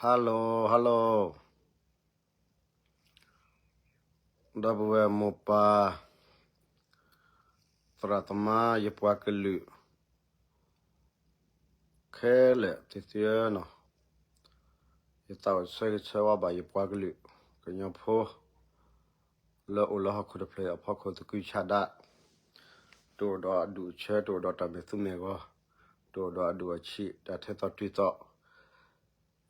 Hello hello, ဒီပုၢ်ဝဲၢ်မိၢ်ပၢ် သရၣ်သမါ ယပှၤကလုာ် ခဲလၢာ်သ့ၣ်သ့ၣ်ဧၢနီၤ, ယသးအိၣ်ဆၢဂ့ၤဆၢဝါဘၣ်ယပှၤကလုာ် ကညီဖိ လၢအိၣ်လၢဟီၣ်ခိၣ်တဖျၢၣ်အဖီခိၣ်သကုၤဆးဒး, တအိၣ်ဒီးအဒူၣ်အဆၢ, တအိၣ်ဒီးတၢ်မဲာ်သူမဲာ်ဂီၤ, တအိၣ်ဒီးအဒူၣ်အဆံး, တၢ်ထဲသိးတုၤသိး,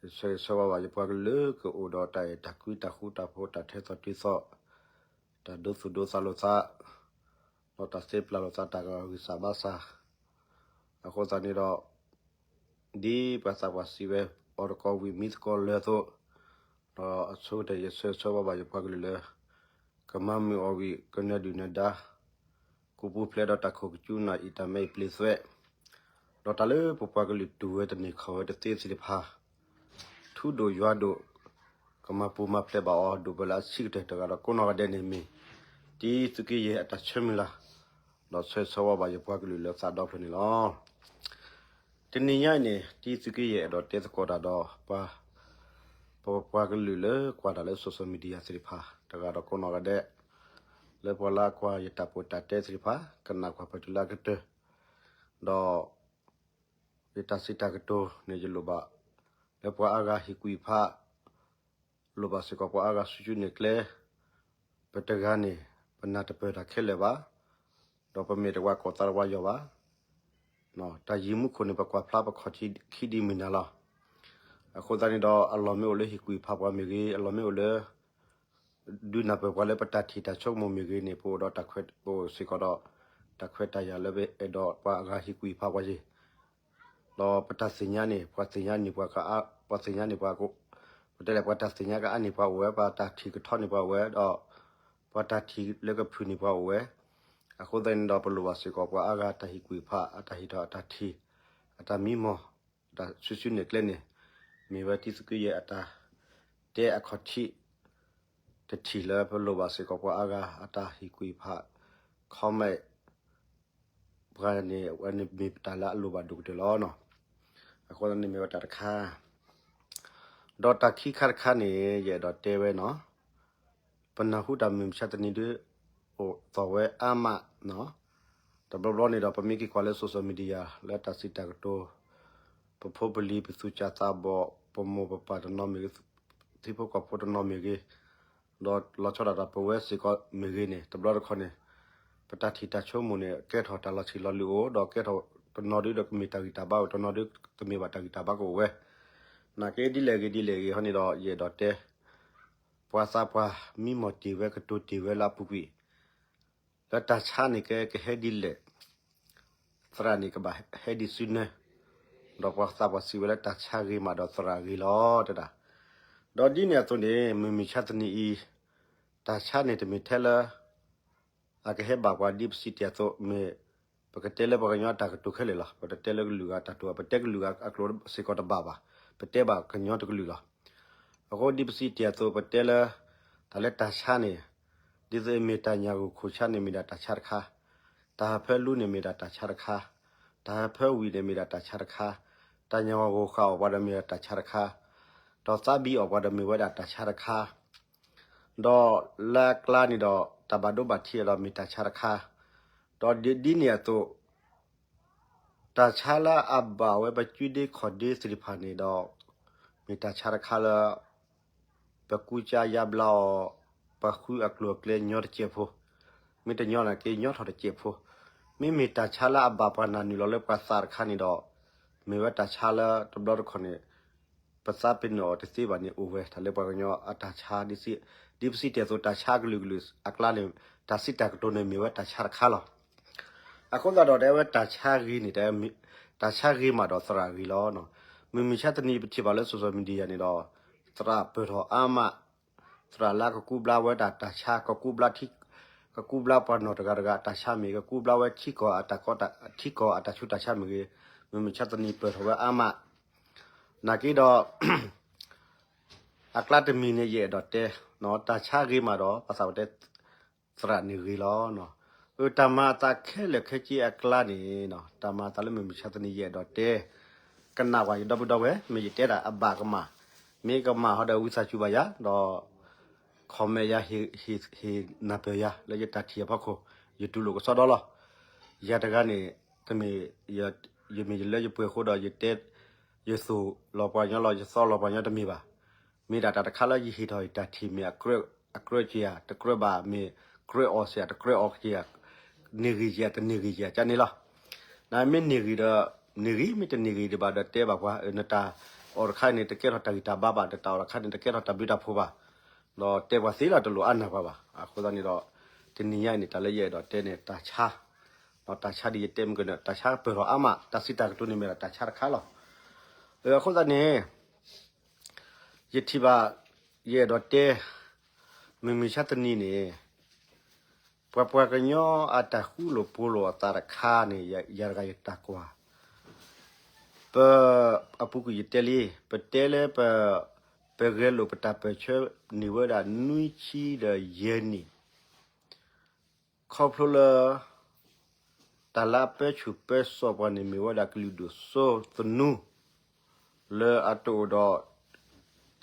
ယဆၢဂ့ၤဆၢဝါဘၣ်ယပှၤကလုာ်လၢကအိၣ်ဒီးတၢ်အဲၣ်တၢ်ကွံတၢ်ဃူတၢ်ဖိး တၢ်ထဲသိးတုၤသိး, တၢ်ဒိသူၣ်ဒိသးလိာ်သး, ဒီးတၢ်သ့ပျၢ်လိာ်သးတၢ်ဂံၢ်စၢ်ဘါစၢ်, အဃိသတးန့ၣ်ဒီး ဒ်ပှၤသးပှၢ်စံးဝဲ အီၣ်သကိးဝံၣ်မံသကိးလၢၢ်အသိး, ဒီးအဆိကတၢၢ်ယဆၢဂ့ၤဆၢဝါဘၣ်ယပှၤကလုာ်လၢ ကမၤမုာ်အီၣ်ဝံၣ် ကနၢၤဒုၣ်နၢၤဒါ, ကပူၤဖျဲးဒီးတၢ်ခိၣ်ကစူနၢ်အံၤ တၢ်မဲအံၤပျ့ၤသွဲး, ဒီးတၢ်လၢပပှၤကလုာ်တူၢ်ဝဲတန့ၢ်ခီၣ်ဝဲတသ့သ့ၣ်တဖၣ် ထူဒိၣ်ယွၤဒိၣ်, ကမၤပူၤမၤဖျဲးဘၣ်အီၤဒိၣ်ပၢလၢအဆံးကတၢၢ်တဂၤဒီးကိးနီၢ်ဂၤဒဲးန့ၣ်မ့ၢ် တံသုးက့ယဲၢ်အတၢ်ဆၢမုၢ်လၢ်, ဒီးဆၢဂ့ၤဆၢဝါဘၣ်ယပှၤကလုာ်လၢသးဒီဖျၢၣ်န့ၣ်လီၤ. တနံၤညါအံၤန့ၣ် တံသုးက့ယဲၢ်အဲၣ်ဒိးတဲသကိးတၢ်ဒီး ပပှၤကလုာ်လၢကွၢ်တၢ်လၢ social media သ့ၣ်တဖၣ် တဂၤဒီးကိးနီၢ်ဂၤဒဲး, လၢပှၤလၢအကွၢ်ယတၢ်ပီးတၢ်တဲသ့ၣ်တဖၣ် ကနၣ်ကွၢ်ပတုၤလၢအကတၢၢ်, ဒီး ယတၢ်စံးတၢ်ကတိၤန့ၣ် ယလိၣ်ဘၣ် လၢပှၤအါဂၤဟ့ၣ်ကူၣ်ဟ့ၣ်ဖး, လိၣ်ဘၣ်စ့ၢ်ကီးပှၤအါဂၤဆူၣ်ဆူၣ်န့ၢ်ကျဲ, ပတဂၤန့ၣ် ပနၢ်တပၢၢ်တၢ်ခဲလၢာ်ဘၣ်, ဒီးပမ့ၢ်တဝၤကီၢ်သးတဝၤယီၤဘၣ်, တၢ်ယံၤမူခိၣ်န့ၣ် ပကွၢ်ဖျါပခီၣ်ထံးခံဒ်မုၢ်နၤလီၤ. အဃိသတးန့ၣ်ဒီး အလီၢ်မ့ၢ်အိၣ်လၢဟ့ၣ်ကူၣ်ဟ့ၣ်ဖးပှၤမ့ၢ်ဂ့ၤ, အလီၢ်မ့ၢ်အိၣ်လၢ ဒုးနၢ်ပၢၢ်ပှၤလၢပတၢ်ထံၣ်တၢ်ဆိကမိၣ်မ့ၢ်ဂ့ၤန့ၣ် ပအိၣ်ဒီးတၢ်ခွဲး ပအိၣ်စ့ၢ်ကီးဒီး တၢ်ခွဲးတၢ်ယာ်လၢပအဲၣ်ဒိးပှၤအဂၤဟ့ၣ်ကူၣ်ဟ့ၣ်ဖးပှၤယ့ၢ်, ဒီးပတၢ်သ့ၣ်ညါန့ၣ် ပှၤသ့ၣ်ညါန့ၢ်ပှၤကအါ, ပှၤသ့ၣ်ညါန့ၢ်ပှၤ, ပတဲလဲၣ် ပှၤတၢ်သ့ၣ်ညါကအါန့ၢ်ပှၤအိၣ်ဝဲ, ပှၤတၢ်ထံၣ်ကထီန့ၢ်ပှၤအိၣ်ဝဲ, ဒီး ပှၤတၢ်ထံၣ်လၢကဖုၣ်န့ၢ်ပှၤအိၣ်ဝဲ. အဃိသတးန့ၣ်ဒီး ပလိၣ်ဘၣ်စ့ၢ်ကီး ပှၤအါဂၤတၢ်ဟ့ၣ်ကူၣ်ဟ့ၣ်ဖး, အတၢ်ဟ့ၣ်ထီၣ်အတၢ်ထံၣ်, အတၢ်မံမီၢ်, တၢ်ဆူၣ်ဆူၣ်န့ၢ်ကျဲန့ၣ်, မ့ၢ်ဝဲတံသုးက့ယဲၢ်အတၢ်တဲအခီၣ်ထံး တထံၣ်လၢပလိၣ်ဘၣ်စ့ၢ်ကီး ပှၤအါဂၤအတၢ်ဟ့ၣ်ကူၣ်ဟ့ၣ်ဖး, comment ပှၤန့ၣ် အဝဲန့ၣ်မ့ၢ်ပတၢ်လၢအလိၣ်ဘၣ်ဒိၣ်ကတၢၢ်လီၤ. အဃိသတးန့ၣ်မ့ၢ်ဝဲတၢ်တခါ ဒီးတၢ်ခံခါတခါန့ၣ် ယအဲၣ်ဒိးတဲဝဲနီၤ, ပနၢ်ဟူတၢ်မုၢ်မဆါတနံၤဒု အိၣ်သီၣ်ဝဲအါမးနီၤ. တဘျီဘျီန့ၣ်ဒီး ပမ့ၢ်က့ၤကွၢ်လၢ social media လၢတၢ်စံးတၢ်ကတိၤ, ပဖိပလံၤ ပသူၣ်စၢ်သးဘီၣ်, ပမိၢ်ပပၢ်တနီၤမ့ၢ်ဂ့ၤ, ထံဖိကီၢ်ဖိတနီၤမ့ၢ်ဂ့ၤ, ဒီးလီၤဆီဒၣ်တၢ်ပဝဲစ့ၢ်ကီးမ့ၢ်ဂ့ၤန့ၣ် တဘျီတခီၣ်န့ၣ် ပတၢ်ထံၣ်တၢ်ဆိကမိၣ်န့ၣ် ကဲထီၣ်တၢ်လီၤဆံးလီၤလုၢ်အိၣ်, ဒီးကဲထီၣ်တနီၤဒုဒီးကမ့ၢ်တၢ်ဂံၢ်တၢ်ဘါအိၣ်, တနီၤဒုတမ့ၢ်ဘၣ်တၢ်ဂံၢ်တၢ်ဘါကအိၣ်ဝဲ. နာ်က့ဒ်လဲၣ်ဂ့ၤဒ်လဲၣ်ဂ့ၤဟီန့ၣ်ဒီး ယအဲၣ်ဒိးတဲ ပှၤသးပှၢ်မံမီၢ်တ့ၢ်ဝဲကတိၤတ့ၢ်ဝဲလၢအပူၤကွံာ် လၢတၢ်ဆါန့ၣ်ကဲကဟဲဒ်လဲၣ်, သရၣ်န့ၣ်ကဘၣ်ဟဲဒ်စုနၢ, ဒီးပှၤသးပှၢ်စံးဝဲလၢတၢ်ဆါဂ့ၤမးဒီးသရၣ်ဂ့ၤလီၤတဲဒၣ်. ဒီးဒ်န့ၣ်အသိးန့ၣ် မုၢ်မဆါတနံၤအံၤ တၢ်ဆါန့ၣ်တမ့ၢ်ထဲလၢ အကဟဲဘၣ်ပှၤဒ်ပစံးတ့ၢ်အသိး မ့ၢ်ပကတဲလၢပှၤကညီအတၢ်ကတိၤခဲလၢာ်လီၤ. ပတတဲလၢကလုာ်ဂၤအတၢ်ကတိၤဘၣ်, ပတဲကလုာ်ဂၤအကျိာ်စ့ၢ်ကီးတဘၣ်ဘၣ်, ပတဲဘၣ်ကညီတကလုာ်လီၤ. အဃိဒ်ပစံးတ့ၢ်အသိး ပတဲလၢ တၢ်လၢတၢ်ဆါန့ၣ် ဒ်သိးအမ့ၢ်တၢ်ညၣ်ဂိၢ်ခိၣ်ဆါန့ၣ်မ့ၢ်ဒၣ်တၢ်ဆါတခါ, တၢ်ဟၢဖၢလူန့ၣ်မ့ၢ်ဒၣ်တၢ်ဆါတခါ, တၢ်ဟၢဖၢဝံၤန့ၣ်မ့ၢ်ဒၣ်တၢ်ဆါတခါ, တၢ်ညၣ်ဂိၢ်ဃာ်အီၣ်ပှၤဒီးမ့ၢ်ဒၣ်တၢ်ဆါတခါ, ဒီးသးဘံအီၣ်ပှၤဒီးမ့ၢ်ဝဲဒၣ်တၢ်ဆါတခါ ဒီးလၢအကျါန့ၣ်ဒီး တၢ်ဘၣ်ဒိဘၣ်ထံးဒီးမ့ၢ်တၢ်ဆါတခါ, ဒီးဒ်န့ၣ်အသိး တၢ်ဆါလၢအဘၣ်ဝဲပကုဒ့ခီၣ်ဒ့သ့ၣ်တဖၣ်န့ၣ်ဒီး မ့ၢ်တၢ်ဆါတခါလၢ ပကူစါယါဘျါအီၤ, ပဃုအကျိၤအကျဲညီတစဲးဖိ, မ့ၢ်တညီနာ်က့ညီထီၣ်တစဲးဖိ, မ့မ့ၢ်တၢ်ဆါလၢအဘၣ်ပှၤနၢ်နုာ်လီၤလၢပှၤသးတခါန့ၣ်ဒီး မ့ၢ်ဝဲတၢ်ဆါလၢတဘျီတခီၣ်န့ၣ် ပသးပ့ၤနီၣ်အီၤတသ့ဘၣ်န့ၣ်အိၣ်ဝဲ တၢ်လၢပှၤကညီအတၢ်ဆါ, ဒ်ပစံးတ့ၢ်အသိး တၢ်ဆါအကလုာ်ကလုာ်အကျါန့ၣ် တၢ်စံးတၢ်ကတိၤန့ၣ်မ့ၢ်ဝဲတၢ်ဆါတခါလီၤ. အဃိသတးဒီးတဲဝဲတၢ်ဆါဂ့ၤန့ၣ် တၢ်ဆါဂ့ၤမးဒီးသရၣ်ဂ့ၤလီၤ. မုၢ်မဆါတနံၤပထံၣ်ဘၣ်လၢ social media န့ၣ်ဒီး သရၣ်ပၢၢ်ထီၣ်အါမး, သရၣ်လၢကကူဘျါဝဲဒၣ်တၢ်ဆါ, ကကူဘျါထံ, ကကူဘျါပှၤနီၢ်တဂၤတဂၤအတၢ်ဆါမ့ၢ်ဂ့ၤ, ကကူဘျါဝဲထံကီၢ်အတၢ်ကီ, ထံကီၢ်အတၢ်ဆူးတၢ်ဆါမ့ၢ်ဂ့ၤ, မုၢ်မဆါတနံၤပၢၢ်ထီၣ်ဝဲအါမး, နာ်က့ဒီး အကျါတမံၤန့ၣ် ယအဲၣ်ဒိးတဲ, တၢ်ဆါဂ့ၤမးဒီး ပသးပတဲ သရၣ်န့ၣ်ဂ့ၤလီၤ. အတၢ်မၤအသးခဲလၢာ်ခဲဆ့အကျါန့ၣ်, တၢ်မၤအသးလၢမုၢ်မဆါတနံၤ ယအဲၣ်ဒိးတဲ, ကနၣ်ကွၢ်ယဒီပုၢ်ဒီဝဲၢ် မ့ၢ်ယတဲတၢ်အဘၣ်ကမၣ်, မ့ၢ်ကမၣ်ဟီဒီးဝံသးစူၤဘၣ်ယၤ ဒီး comment ယၤ ဟ့ၣ်နၢ်ပၢၢ်ယၤ လၢယတၢ်ထံၣ်အဖီခိၣ် ယတူၢ်လိာ်ကစီဒီလီၤ. ယၤတဂၤန့ၣ် တမ့ၢ် ယမ့ၢ်ယလၢယပှဲၤအဃိဒီး ယတဲ ယသိၣ်လီၤပှၤကညီလီၤ ယသီလီၤပှၤကညီတမ့ၢ်ဘၣ်. မ့ၢ်ဒၣ်တၢ်တခါလၢယဟ့ၣ်ထီၣ်ယတၢ်ထံၣ်မ့ၢ်အကြၢးက့ၤဧါ တကြၢးဘၣ် မ့ၢ်ကြၢးအီၤစ့ၢ်ဧါ တကြၢးအီၤက့ၤဧါ န့ၢ်ဂ့ၤက့ၤဧါ တန့ၢ်ဂ့ၤက့ၤဧါ ကန့ၣ်လီၤ. နမ့ၢ်န့ၢ်ဂ့ၤဒီး န့ၢ်ဂ့ၤ မ့ၢ်တန့ၢ်ဂ့ၤဒံးဘၣ်ဒီးတဲဘၣ်ပှၤ နတၢ်အီၣ်တခါန့ၣ် တကဲထီၣ်တၢ်ဂံၢ်တၢ်ဘါဘၣ် ဒီးတၢ်အီၣ်တခါန့ၣ် တကဲထီၣ်တၢ်ဘျုးတၢ်ဖှိၣ်ဘၣ်. ဒီးတဲပှၤသ့လီၤ တလိၣ်အါနၢ်ပှၤဘၣ်. အဃိသတးန့ၣ်ဒီး တနံၤညါအံၤန့ၣ် တၢ်လၢယအဲၣ်ဒိးတဲန့ၣ် တၢ်ဆါ တၢ်ဆါဒ်ယတဲမုၢ်ကနၢၣ် တၢ်ဆါပၢၢ်ထီၣ်အါမး တၢ်စံးတၢ်ကတိၤန့ၣ်မ့ၢ်ဒၣ်တၢ်ဆါတခါလီၤ. အဃိသတးန့ၣ် ယထံၣ်ဘၣ် ယအဲၣ်ဒိးတဲ မုၢ်မဆါတနံၤန့ၣ် ပှၤပှၤကညီအတၢ်ဃူလိာ်ဖိးလိာ်အသးတခါန့ၣ် ယၤတဂၤယတၢ်ကွၢ် ပ အပူၤကွံာ်ယတဲလံ ပတဲလၢပ ပဂဲၤလိာ်ပတၢ်ပၢၢ်ဆၢန့ၢ်ဝဲဒၣ်နွံဆံဒီးယဲၢ်နံၣ် ခီဖျိလၢ တၢ်လၢအပၢဆူၣ်ပၢစိးပှၤန့ၣ်မ့ၢ်ဝဲဒၣ်ကလုာ်ဒူၣ်စိသနူ လၢအတအိၣ်ဒီး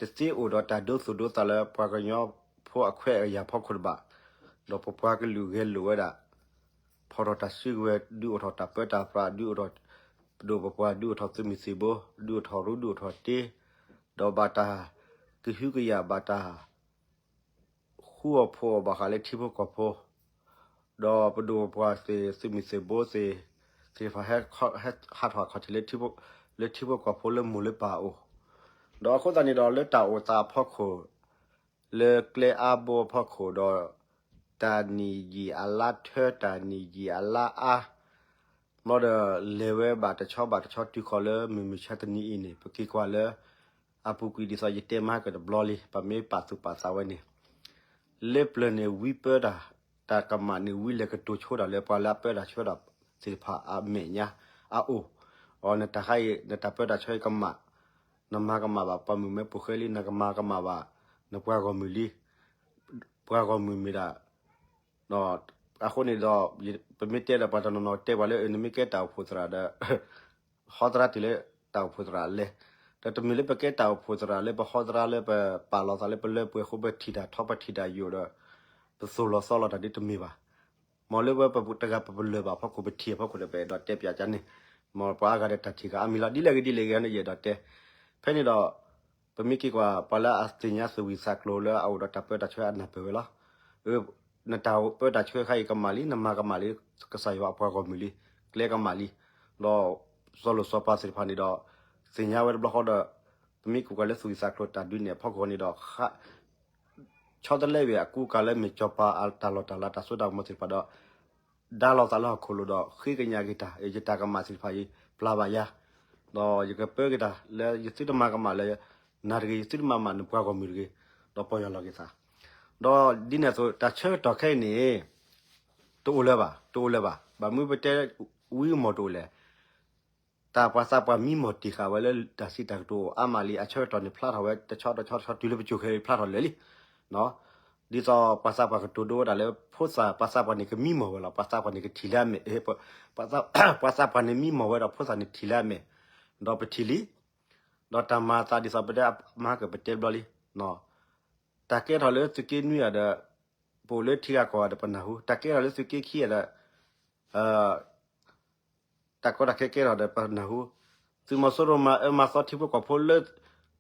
တသ့အိၣ်ဒီးတၢ်ဒိသူၣ်ဒိသးလၢပှၤကညီဖိအခွဲးအယာ်ဖီခိၣ်တဘၣ်, ဒီးပပှၤကလုာ်ဂဲၤလိာ်ဝဲဒၣ် ဖီၣ်ထီၣ်တၢ်စုကဝဲၤ ဒုးအိၣ်ထီၣ်တၢ်ပၢတၢ်ပြး ဒုးအိၣ်ထီၣ် ပဒိၣ်ပပှၢ် ဒုးအိၣ်ထီၣ်သုးမုၢ်သံၣ်ဘိ ဒုးအိၣ်ထီၣ်ရူ ဒုးအိၣ်ထီၣ်တ့ ဒီးဘၣ်တၢ်ကဟုကယာ်ဘၣ်တၢ် ဃူအီၣ်ဖိးအီၣ်ဘၣ်ဃးလၢထံဖိကီၢ်ဖိ, ဒီးပဒိၣ်ပပှၢ်သ့ၣ် သုးမုၢ်သံၣ်ဘိသ့ၣ် သ့ၣ်တဖၣ် ဟဲဟးထီၣ်အခီၣ်ထံး လၢထံဖိကီၢ်ဖိလၢမိၢ်လၢပၢ်အအိၣ်, ဒီးအဃိသတးန့ၣ်ဒီးလၢတၢ်အိၣ်သးအဖီခိၣ် လၢကျဲအါဘိအဖီခိၣ်ဒီး တၢ်နံၣ်ယံာ်အလါထၢ တၢ်နံၣ်ယံာ်အလါအါ ဘျီဒီး လဲၤဝဲဘၣ်တဆီဘၣ်တဆီတုၤဃီၤလၢမုၢ်မဆါတနံၤအံၤန့ၣ် ပက့ၤကွၢ်လၢ အပူၤကွံာ်ဒ်သိးယတဲမဟါကတဘျီလံ ပမ့ၢ်ပာ်သူၣ်ပာ်သးဝဲန့ၣ် လၢပျၢၤန့ၣ်ဝံပၢတၢ် တၢ်ကမၣ်န့ၣ်ဝံလဲၤကတိၤဆိတၢ်လၢပှၤလၢအပၢတၢ်ဆှၢတၢ်သ့ၣ်တဖၣ်အမဲာ်ညါ အအိၣ်, အနတၢ်ခါအံၤ နတၢ်ပၢတၢ်ဆှၢအံၤကမၣ်, နမၤကမၣ်ဘၣ်ပှၤမုၣ်မဲပိာ်ဃဲလံ နကမၤကမၣ်ဘၣ် နပှၤဂီၢ်မုၢ်လံ ပှၤဂီၢ်မုၢ်မ့ၢ်ဒၣ် အဃိန့ၣ်ဒီး ပမ့ၢ်တဲဒီးပှၤတနီၤနီၤတဲပှၤလၢ နမ့ၢ်ကဲတၢ်အိၣ်ဖှိၣ်သရၣ်ဒီး ဟီသရၣ်တုၤလၢတၢ်အိၣ်ဖှိၣ်သရၣ်လဲၤ, ဒီးတမ့ၢ်လၢပကဲတၢ်အိၣ်ဖှိၣ်သရၣ်လၢပဟီသရၣ်လၢပပာ်လီၤသးလၢပလၢပှဲၤအဃိ ပထံၣ်တၢ်ထီပထံၣ်တၢ်ယိာ်ဒီး ပသိၣ်လီၤသီလီၤတၢ်ဒ်တမ့ၢ်ဘၣ်. မ်လၢဝဲပတဂၤပပလၢၢ်ဘၣ်ဖီခိၣ် ပထံၣ်အဖီခိၣ်ဒီး ပအဲၣ်ဒိးတဲပၠးကန့ၣ်, မ်ပှၤအါဂၤဒီးတၢ်ထံၣ်ဂၤအါမံၤလီၤ ဒ်လဲၣ်ဂ့ၤဒ်လဲၣ်ဂ့ၤန့ၣ် ယအဲၣ်ဒိးတဲ, ဖဲန့ၣ်ဒီး ပမ့ၢ်က့ၤကွၢ် ပှၤလၢအသ့ၣ်ညါသူၣ်ဝံၣ်သးကျိၤလၢအအိၣ်ဒီးတၢ်ပၢတၢ်ဆှၢအနၢ်ပၢၢ်ဝဲလီၤ. နတၢ်ပၢတၢ်ဆှၢခါအံၤကမၣ်လံ နမၤကမၣ်လံ ကစၢ်ယွၤအပှၤဂီၢ်မုၢ်လံ ကျဲကမၣ်လံ, ဒီးစီၤလိၤစီၤပၤသ့ၣ်တဖၣ်န့ၣ်ဒီး သ့ၣ်ညါဝဲတဘျီဃီဒီး ပမ့ၢ်က့ၤကွၢ်လၢသူၣ်ဝံၣ်သးကျိၤတၢ်ဒုးနဲၣ်အဖီခိၣ်န့ၣ်ဒီး ဆီတလဲဝဲအကူအကၤလၢမ့ၢ်စီၤပၤအတၢ်လီၢ်တၢ်လၤတၢ်စိတၢ်ကမီၤသ့ၣ်တဖၣ်ဒီး ဒါလီၤသးလၢဟီၣ်ခိၣ်လိၤဒီး ဃ့ကညးက့ၤတၢ် ယတၢ်ကမၣ်သ့ၣ်တဖၣ်အံၤ ပျၢ်ဘၣ်ယၤ, ဒီးယကပၢက့ၤတၢ်လၢယသုတမၤကမၣ်လၢ နၤတဂ့ၤ ယသုတမၤမးနပှၤဂီၢ်မုၢ်တဂ့ၤ, ဒီးပီၢ်ယၢ်လီၤက့ၤသး, ဒီးဒ်န့ၣ်အသိး တၢ်ဆၢကတီၢ်ခဲအံၤန့ၣ် တအိၣ်လၢၤဘၣ် တအိၣ်လၢၤဘၣ်. ဘၣ်မနုၤပတဲဝံမီၢ်တအိၣ်လဲၣ် တၢ်ပှၤသးပှၢ်မံမီၢ်တ့ၢ်ဃာ်ဝဲလၢတၢ်စံးတၢ်ကတိၤအါမးလံ အဆၢကတီၢ်န့ၣ်ဖျါထီၣ်ဝဲတဆီတဆီတဆီတုၤလၢပစိၤခဲအံၤဖျါထီၣ်လၢာ်လံ. ဒ်သိးပှၤသးပှၢ်ကတိၤဒိဝဲဒၣ်လၢ ဖိသၣ် ပှၤသးပှၢ်န့ၣ်ကမံမီၢ်ဝဲလီၤ ပှၤသးပှၢ်န့ၣ်ကထံၣ်လၢအမဲာ်, ပှၤသးပှၢ်န့ၣ်မံမီၢ်ဝဲဒီးဖိသၣ်န့ၣ်ထံၣ်လၢအမဲာ်, ဒီးပထံၣ်လံ ဒီးတၢ်မၤအသးဒ်သိးပတဲမဟါကပတဲဘျီလံ တၢ်ကဲထီၣ်လၢသုးက့နွံဂၤဒီး ပအိၣ်လၢထံဂၤကီၢ်ဂၤဒီးပနၢ်ဟူ, တၢ်ကဲထီၣ်လၢသုးက့ခံဂၤဒီး တၢ်ကီတၢ်ခဲကဲထီၣ်ဒီးပနၢ်ဟူ, သုးမီၤစိရိၤမၤအၢမၤသီထံဖိကီၢ်ဖိလၢ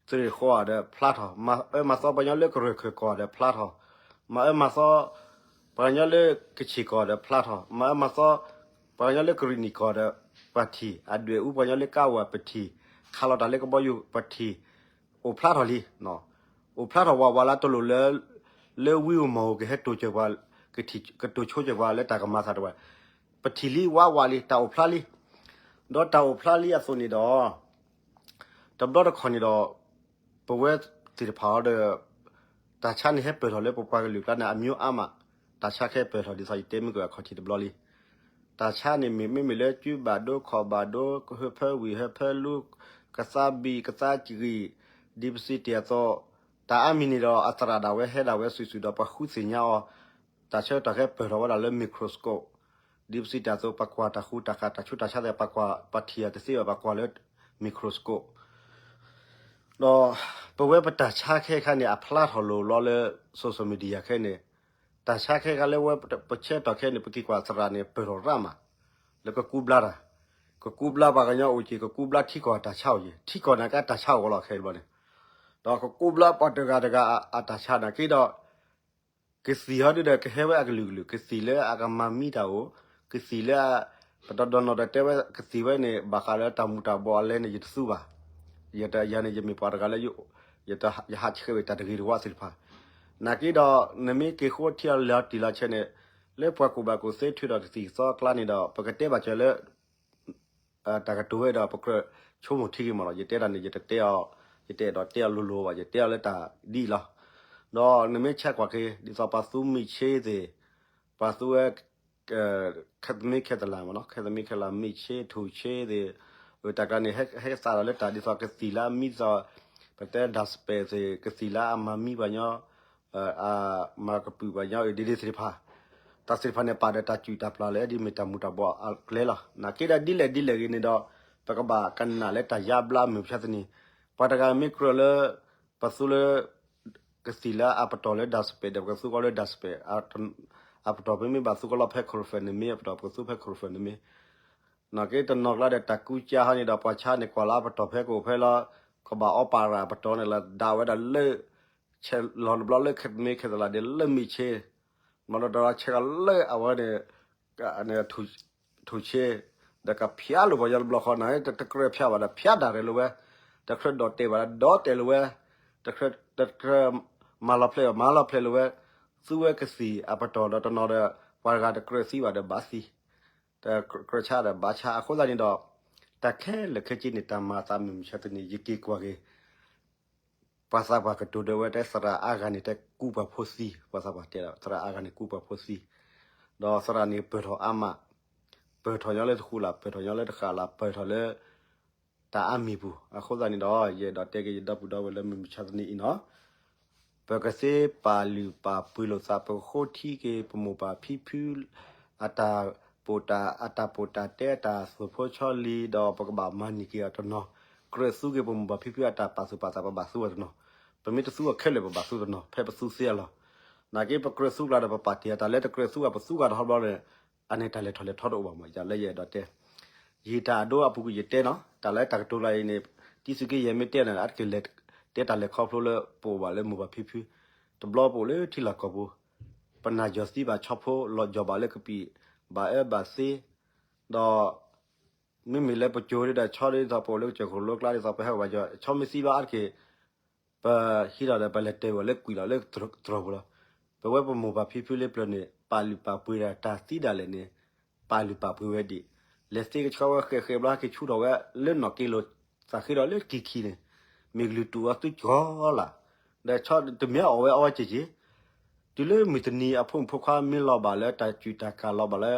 သုးရ့ၣ်ဃီၤဒီးဖျါထီၣ်, မၤအၢမၤသီပှၤကညီလၢကရၢၢ်ခၢၣ်ကီၢ်ဒီးဖျါထီၣ်, မၤအၢမၤသီ ပှၤကညီလၢကချ့ၣ်ကီၢ်ဒီးဖျါထီၣ်, မၤအၢမၤသီ ပှၤကညီလၢကရံၣ်နံၣ်ကီၢ်ဒီး ပှၤထံၣ်, အဒွဲၣ်အူပှၤကညီလၢကါဝၤပထံၣ်, ခးလီၤတၢ်လၢကဘီယူၤပထံၣ်, အိၣ်ဖျါထီၣ်လံ အိၣ်ဖျါထီၣ်ဝးဝးလၢတလိၣ်လၢ လၢဝံဧိၤမီၢ်ဧိၤကဟဲတိၤစၢၤပှၤ, ကတိၤဆိစၢၤပှၤလၢတၢ်ကမၤသးတဝဲ, ပထံၣ်လံဝးဝးလံ တၢ်အိၣ်ဖျါလံ, ဒီးတၢ်အိၣ်ဖျါလံအသိးန့ၣ်ဒီး တဘျီတခီၣ်န့ၣ်ဒီး ပဝဲသ့ၣ်တဖၣ်အီၤဒီး တၢ်ဆါန့ၣ်ဟဲပၢၢ်ထီၣ်လၢပပှၤကလုာ်ကျါန့ၣ် အမျိုးအါမး, တၢ်ဆါခဲပၢၢ်ထီၣ်ဒ်သိးယတဲမုၢ်ကအခီၣ်ထံးတဘျီလံ တၢ်ဆါန့ၣ်မ့မ့ၢ်လၢ ကုဘၣ်ဒိခီၣ်ဘၣ်ဒိ ဟၢဖၢဝံၣ်ဟၢဖၢလူ ကသါဘံၣ်ကသါကရံၣ်, ဒ်ပစံးတ့ၢ်အသိး, တၢ်အါမံၤန့ၣ်ဒီးအသရၣ်ဒၣ်ဝဲဟဲဒၣ်ဝဲစုာ်စုာ်ဒီးပှၤဃုသ့ၣ်ညါအီၤ, တၢ်ဆၢကတီၢ်ခဲပၢၢ်ထီၣ်ဝဲဒၣ်လၢ microscope, ဒ်ပစံးတ့ၢ်အသိး ပှၤကွၢ်တၢ်ဃူတၢ်ဃာ် တၢ်ဆူးတၢ်ဆါသ့ၣ် ပှၤကွၢ်ပှၤထံၣ်အီၤတသ့ဘၣ် ပှၤကွၢ်လၢ microscope ဒီးပဝဲပတၢ်ဆါခဲခါန့ၣ် အဖျါထီၣ်လိၤလီၤလၢ social media ခဲန့ၣ်, တၢ်ဆါခဲခါလၢဝဲပဆၢကတီၢ်ခဲန့ၣ် ပက့ၤကွၢ်သရၣ်န့ၣ် ပၢၢ်ထီၣ်ရၣ်မး လၢကကူဘျါတၢ်, ကကူဘျါပှၤကညီအိၣ်က့ၤ ကကူဘျါထံကီၢ်အတၢ်ဆါအိၣ်က့ၤ ထံကီၢ်နာ်က့အတၢ်ဆါအိၣ်လီၤခဲဘျီန့ၣ်, ဒီးကကူဘျါပှၤတဂၤတဂၤအတၢ်ဆါနာ်က့ဒီး ကသံၣ်ဟီဒုဒီးကဟဲဝဲအကလုာ်ကလုာ် ကသံၣ်လၢအကမၤမံတၢ်အိၣ်, ကသံၣ်လၢ ပတဒီနီၣ်ဒီးတဲဝဲ ကသံၣ်ဝဲန့ၣ် ဘၣ်ဃးလၢတၢ်မူၤတၢ်ဘှီးအလဲန့ၣ် ယတသူဘၣ်, ယတယၤန့ၣ် ယမ့ၢ်ပှၤတဂၤလၢ ယဟးဆှဲးဝဲတၢ်တဂ့ၤတဝါသ့ၣ်တဖၣ်, နာ်က့ဒီး နမ့ၢ်က့ၤဃိထံအီၤလဲၤအီၤတံၢ်လီၤဆဲးန့ၣ်, လၢပှၤကူၣ်ဘၣ်ကူၣ်သ့ထုးဒီးကသံၣ်ကသီအကျါန့ၣ်ဒီး ပကတဲဘၣ်စၢၤလၢ တၢ်ကတိၤဝဲဒီး ပကြၢးဆိကမိၣ်ထံက့ၤမးလီၤ. ယတဲတၢ်န့ၣ် ယတတဲအီၤ, ယတအဲၣ်ဒိးတဲအီၤလိၤလိၤဘၣ်, ယတဲအီၤလၢတၢ်ဒ်အံၤလီၤ. ဒီးနမ့ၢ်ဆဲးကွၢ်က့ၤ ဒ်သိးပှၤသူမ့ၢ်ဆ့သ့ၣ်, ပှၤသူဝဲ ခဲသမ့ၢ်ခဲတလးမးနီၤ, ခဲသမ့ၢ်ခဲလး မ့ၢ်ဆ့ ထူၣ်ဆ့သ့ၣ်, တၢ်ကျါန့ၣ် ဟဲသးဒီးလၢတၢ်ဒ်သိးကသံၣ်လၢအမံသီ, ပတဲ dustbin သ့ၣ် ကသံၣ်လၢအမၤမံပှၤညီ မၤကပုာ်ပှၤညီအဒ့ဒ့သ့ၣ်တဖၣ်, တၢ်သ့ၣ်တဖၣ်န့ၣ် ပာ်ဒီးတၢ်စူၢ်တၢ်ပျၢ်လၢဒ်မ့ၢ်တၢ်မူၤတၢ်ဘှီးအကျဲလီၤ. နာ်က့ဒီးဒ်လဲၣ်ဒ်လဲၣ်ဂ့ၤန့ၣ်ဒီး ပကဘၣ်ကနၣ်လၢတၢ်ယါဘျါမုၢ်မဆါတနံၤ, ပှၤတဂၤမ့ၢ်ကြၢးလၢ ပသူလၢ ကသံၣ်လၢအပတီၢ်လၢ dustbin ဒီး ပကသူကီးလၢ dustbin, အပတီၢ်မ့မ့ၢ်ဘၣ်သူကီးလီၤဖဲ coffin န့ၣ်မ့ၢ် အပတီၢ်ပကသူဖဲ coffin န့ၣ်မ့ၢ် နာ်က့တနီၤကျါဒီးတၢ်ကူကၠါဟီန့ၣ်ဒီး ပှၤဆါန့ၣ်ကွၢ်လၢအပတီၢ်ဖဲကအိၣ်ဖဲလီၤ, ကဘၣ်အီပာ်ရၣ်အပတီၢ်န့ၣ်လီၤ, ဒၣ်ဝဲဒၣ်လၢ ဆဲးလီၤတဘျီလၢခဲသမ့ၢ်ခဲတလးဒီးလၢမ့ၢ်ဆ့, မၤလီၤတၢ်လီၤဆဲးကီးလၢအဝဲန့ၣ် ထူၣ်ဆ့, ဒီးကဖၠါလိာ်ပှၤညီတဘျီဃီန့ၣ် တကြၢးဖၠါဘၣ်ဒီးဖၠါဒၣ်ရဲၣ်လိာ်ဝဲ, တကြၢးဒီၣ်တဲာ်ဘၣ်ဒီးဒီၣ်တဲာ်လိာ်ဝဲ, တကြၢး တကြၢး မၤလီၤဖျဲးဘၣ်မၤလီၤဖျဲးလိာ်ဝဲ, သူဝဲကသံၣ်အပတီၢ်ဒီးတနီၤဒီး ပှၤတဂၤတကြၢးသံဘၣ်ဒီးဘၣ်သံ တကြၢးဆါဒီးဘၣ်ဆါ အဃိသတးန့ၣ်ဒီး တၢ်ခဲလၢာ်ခဲဆ့န့ၣ် တၢ်မၤအသးမုၢ်မဆါတနံၤ ယက့ၤကွၢ်က့ၤ ပှၤသးပှၢ်ကတိၤဒၣ်ဝဲတဲသရၣ်အါဂၤန့ၣ် တဲကူပှၤဖိသံ, ပှၤသးပှၢ်တဲဒီး သရၣ်အါဂၤန့ၣ်ကူပှၤဖိသံ, ဒီးသရၣ်န့ၣ်ပၢၢ်ထီၣ်အါမး, ပၢၢ်ထီၣ်ညီလၢတဃူလၢ် ပၢၢ်ထီၣ်ညီလၢတဃၣ်လၢ် ပၢၢ်ထီၣ်လၢ တၢ်အါမံၤပူၤ, အဃိသတးန့ၣ်ဒီး ယအဲၣ်ဒိးတဲက့ၤယဒီပုၢ်ဒီဝဲၢ်လၢမုၢ်မဆါတနံၤအံၤနီၤ ပကသ့ပာ်လုၢ်ပာ်ပှ့ၤလိာ်သး ပကဃိထံက့ၤပမိၢ်ပၢ်ဖံဖု အတၢ်ပိာ်တၢ် အတၢ်ပိာ်တၢ်တဲ အတၢ်သိၣ်ဖိဆီလံၤ ဒီးပကဘၣ်မၤန့ၢ်က့ၤအီၤတနီၤ, ကြၢးသူက့ၤပမိၢ်ပၢ်ဖံဖုအတၢ်ပာ်သူၣ်ပာ်သး ပဘၣ်သူအီၤတနီၤ, ပမ့ၢ်တသူအီၤခဲလၢာ် ပဘၣ်သူတနီၤ ဖဲပသူသ့အလီၢ်, နာ်က့ပကြၢးသူကျါဒီးပပာ်တ့ၢ်အတၢ်လၢတကြၢးသူအပသူဂၤတဟီဘျီန့ၣ်, အန့ၣ်တၢ်လဲၤထီၣ်လဲၤထီတအိၣ်ဘၣ်မး ယလၢယအဲၣ်ဒိးတဲ ယတၢ်အဒိအပူၤကွံာ်ယတဲနီၤ တၢ်လၢတၢ်ကတိၤကျါအံၤန့ၣ် တံၤသကိးယဲၢ်မ့ၢ်တဲန့ၣ် အါတက့ၢ်လဲၤတဲတၢ်လဲၤခီဖျိလၢပအိၣ်ဘၣ်လၢမိၢ်ပၢ်ဖံဖု, တဘျီပအိၣ်လၢထံလီၢ်ကီၢ်ပူၤ, ပနၢ်ယီၢ်သံဘၣ်ဆီဖိ လီၤယီၢ်ဘၣ်လၢကပံာ်, ဘၣ်အၢဘၣ်သီ, ဒီး မ့မ့ၢ်လၢပကၠိၤဒ်ဒီးဆီဒ်သိးပအိၣ်လၢကစၢၢ်ခိၣ်လိကျါဒ်သိးပဟဲအိၣ်ဘၣ်ယီၤ ဆီမ့ၢ်သံဘျီအါတက့ၢ် ပဟံးထီၣ်ဒီးပလဲၤတဲဝဲလၢကွံာ်လီၤလၢတြီၤပူၤလီၤ. ပဝဲပမိၢ်ပၢ်ဖံဖုလၢပျၢၤန့ၣ် ပာ်လုၢ်ပာ်ပှ့ၤတၢ် တၢ်သံဒၣ်လဲာ်န့ၣ် ပာ်လုၢ်ပာ်ပှ့ၤဝဲဒံး, လဲၤသ့ကဆှီဝဲဃဲးဃဲးဘျီ ဟဲက့ၤဆူၣ်ထီၣ်ဝဲလၢနီၢ်က့လိၤ, သးဃ့ဒီးလၢကံၢ်ခံန့ၣ် မ့ၢ်ကလုၢ်တူာ်အီၤသုကီၤလၢ်, ဒီးဆီတမ့ၢ်အီၣ်ဝဲအီဝဲက့ၤက့ၤ, တုၤလၢမုၢ်တနံၤအဖိမုၣ်ဖိခွါမ့ၢ်လီၤဘၣ်လၢတၢ်စူၢ်တၢ်ကၢ်လီၤဘၣ်လၢ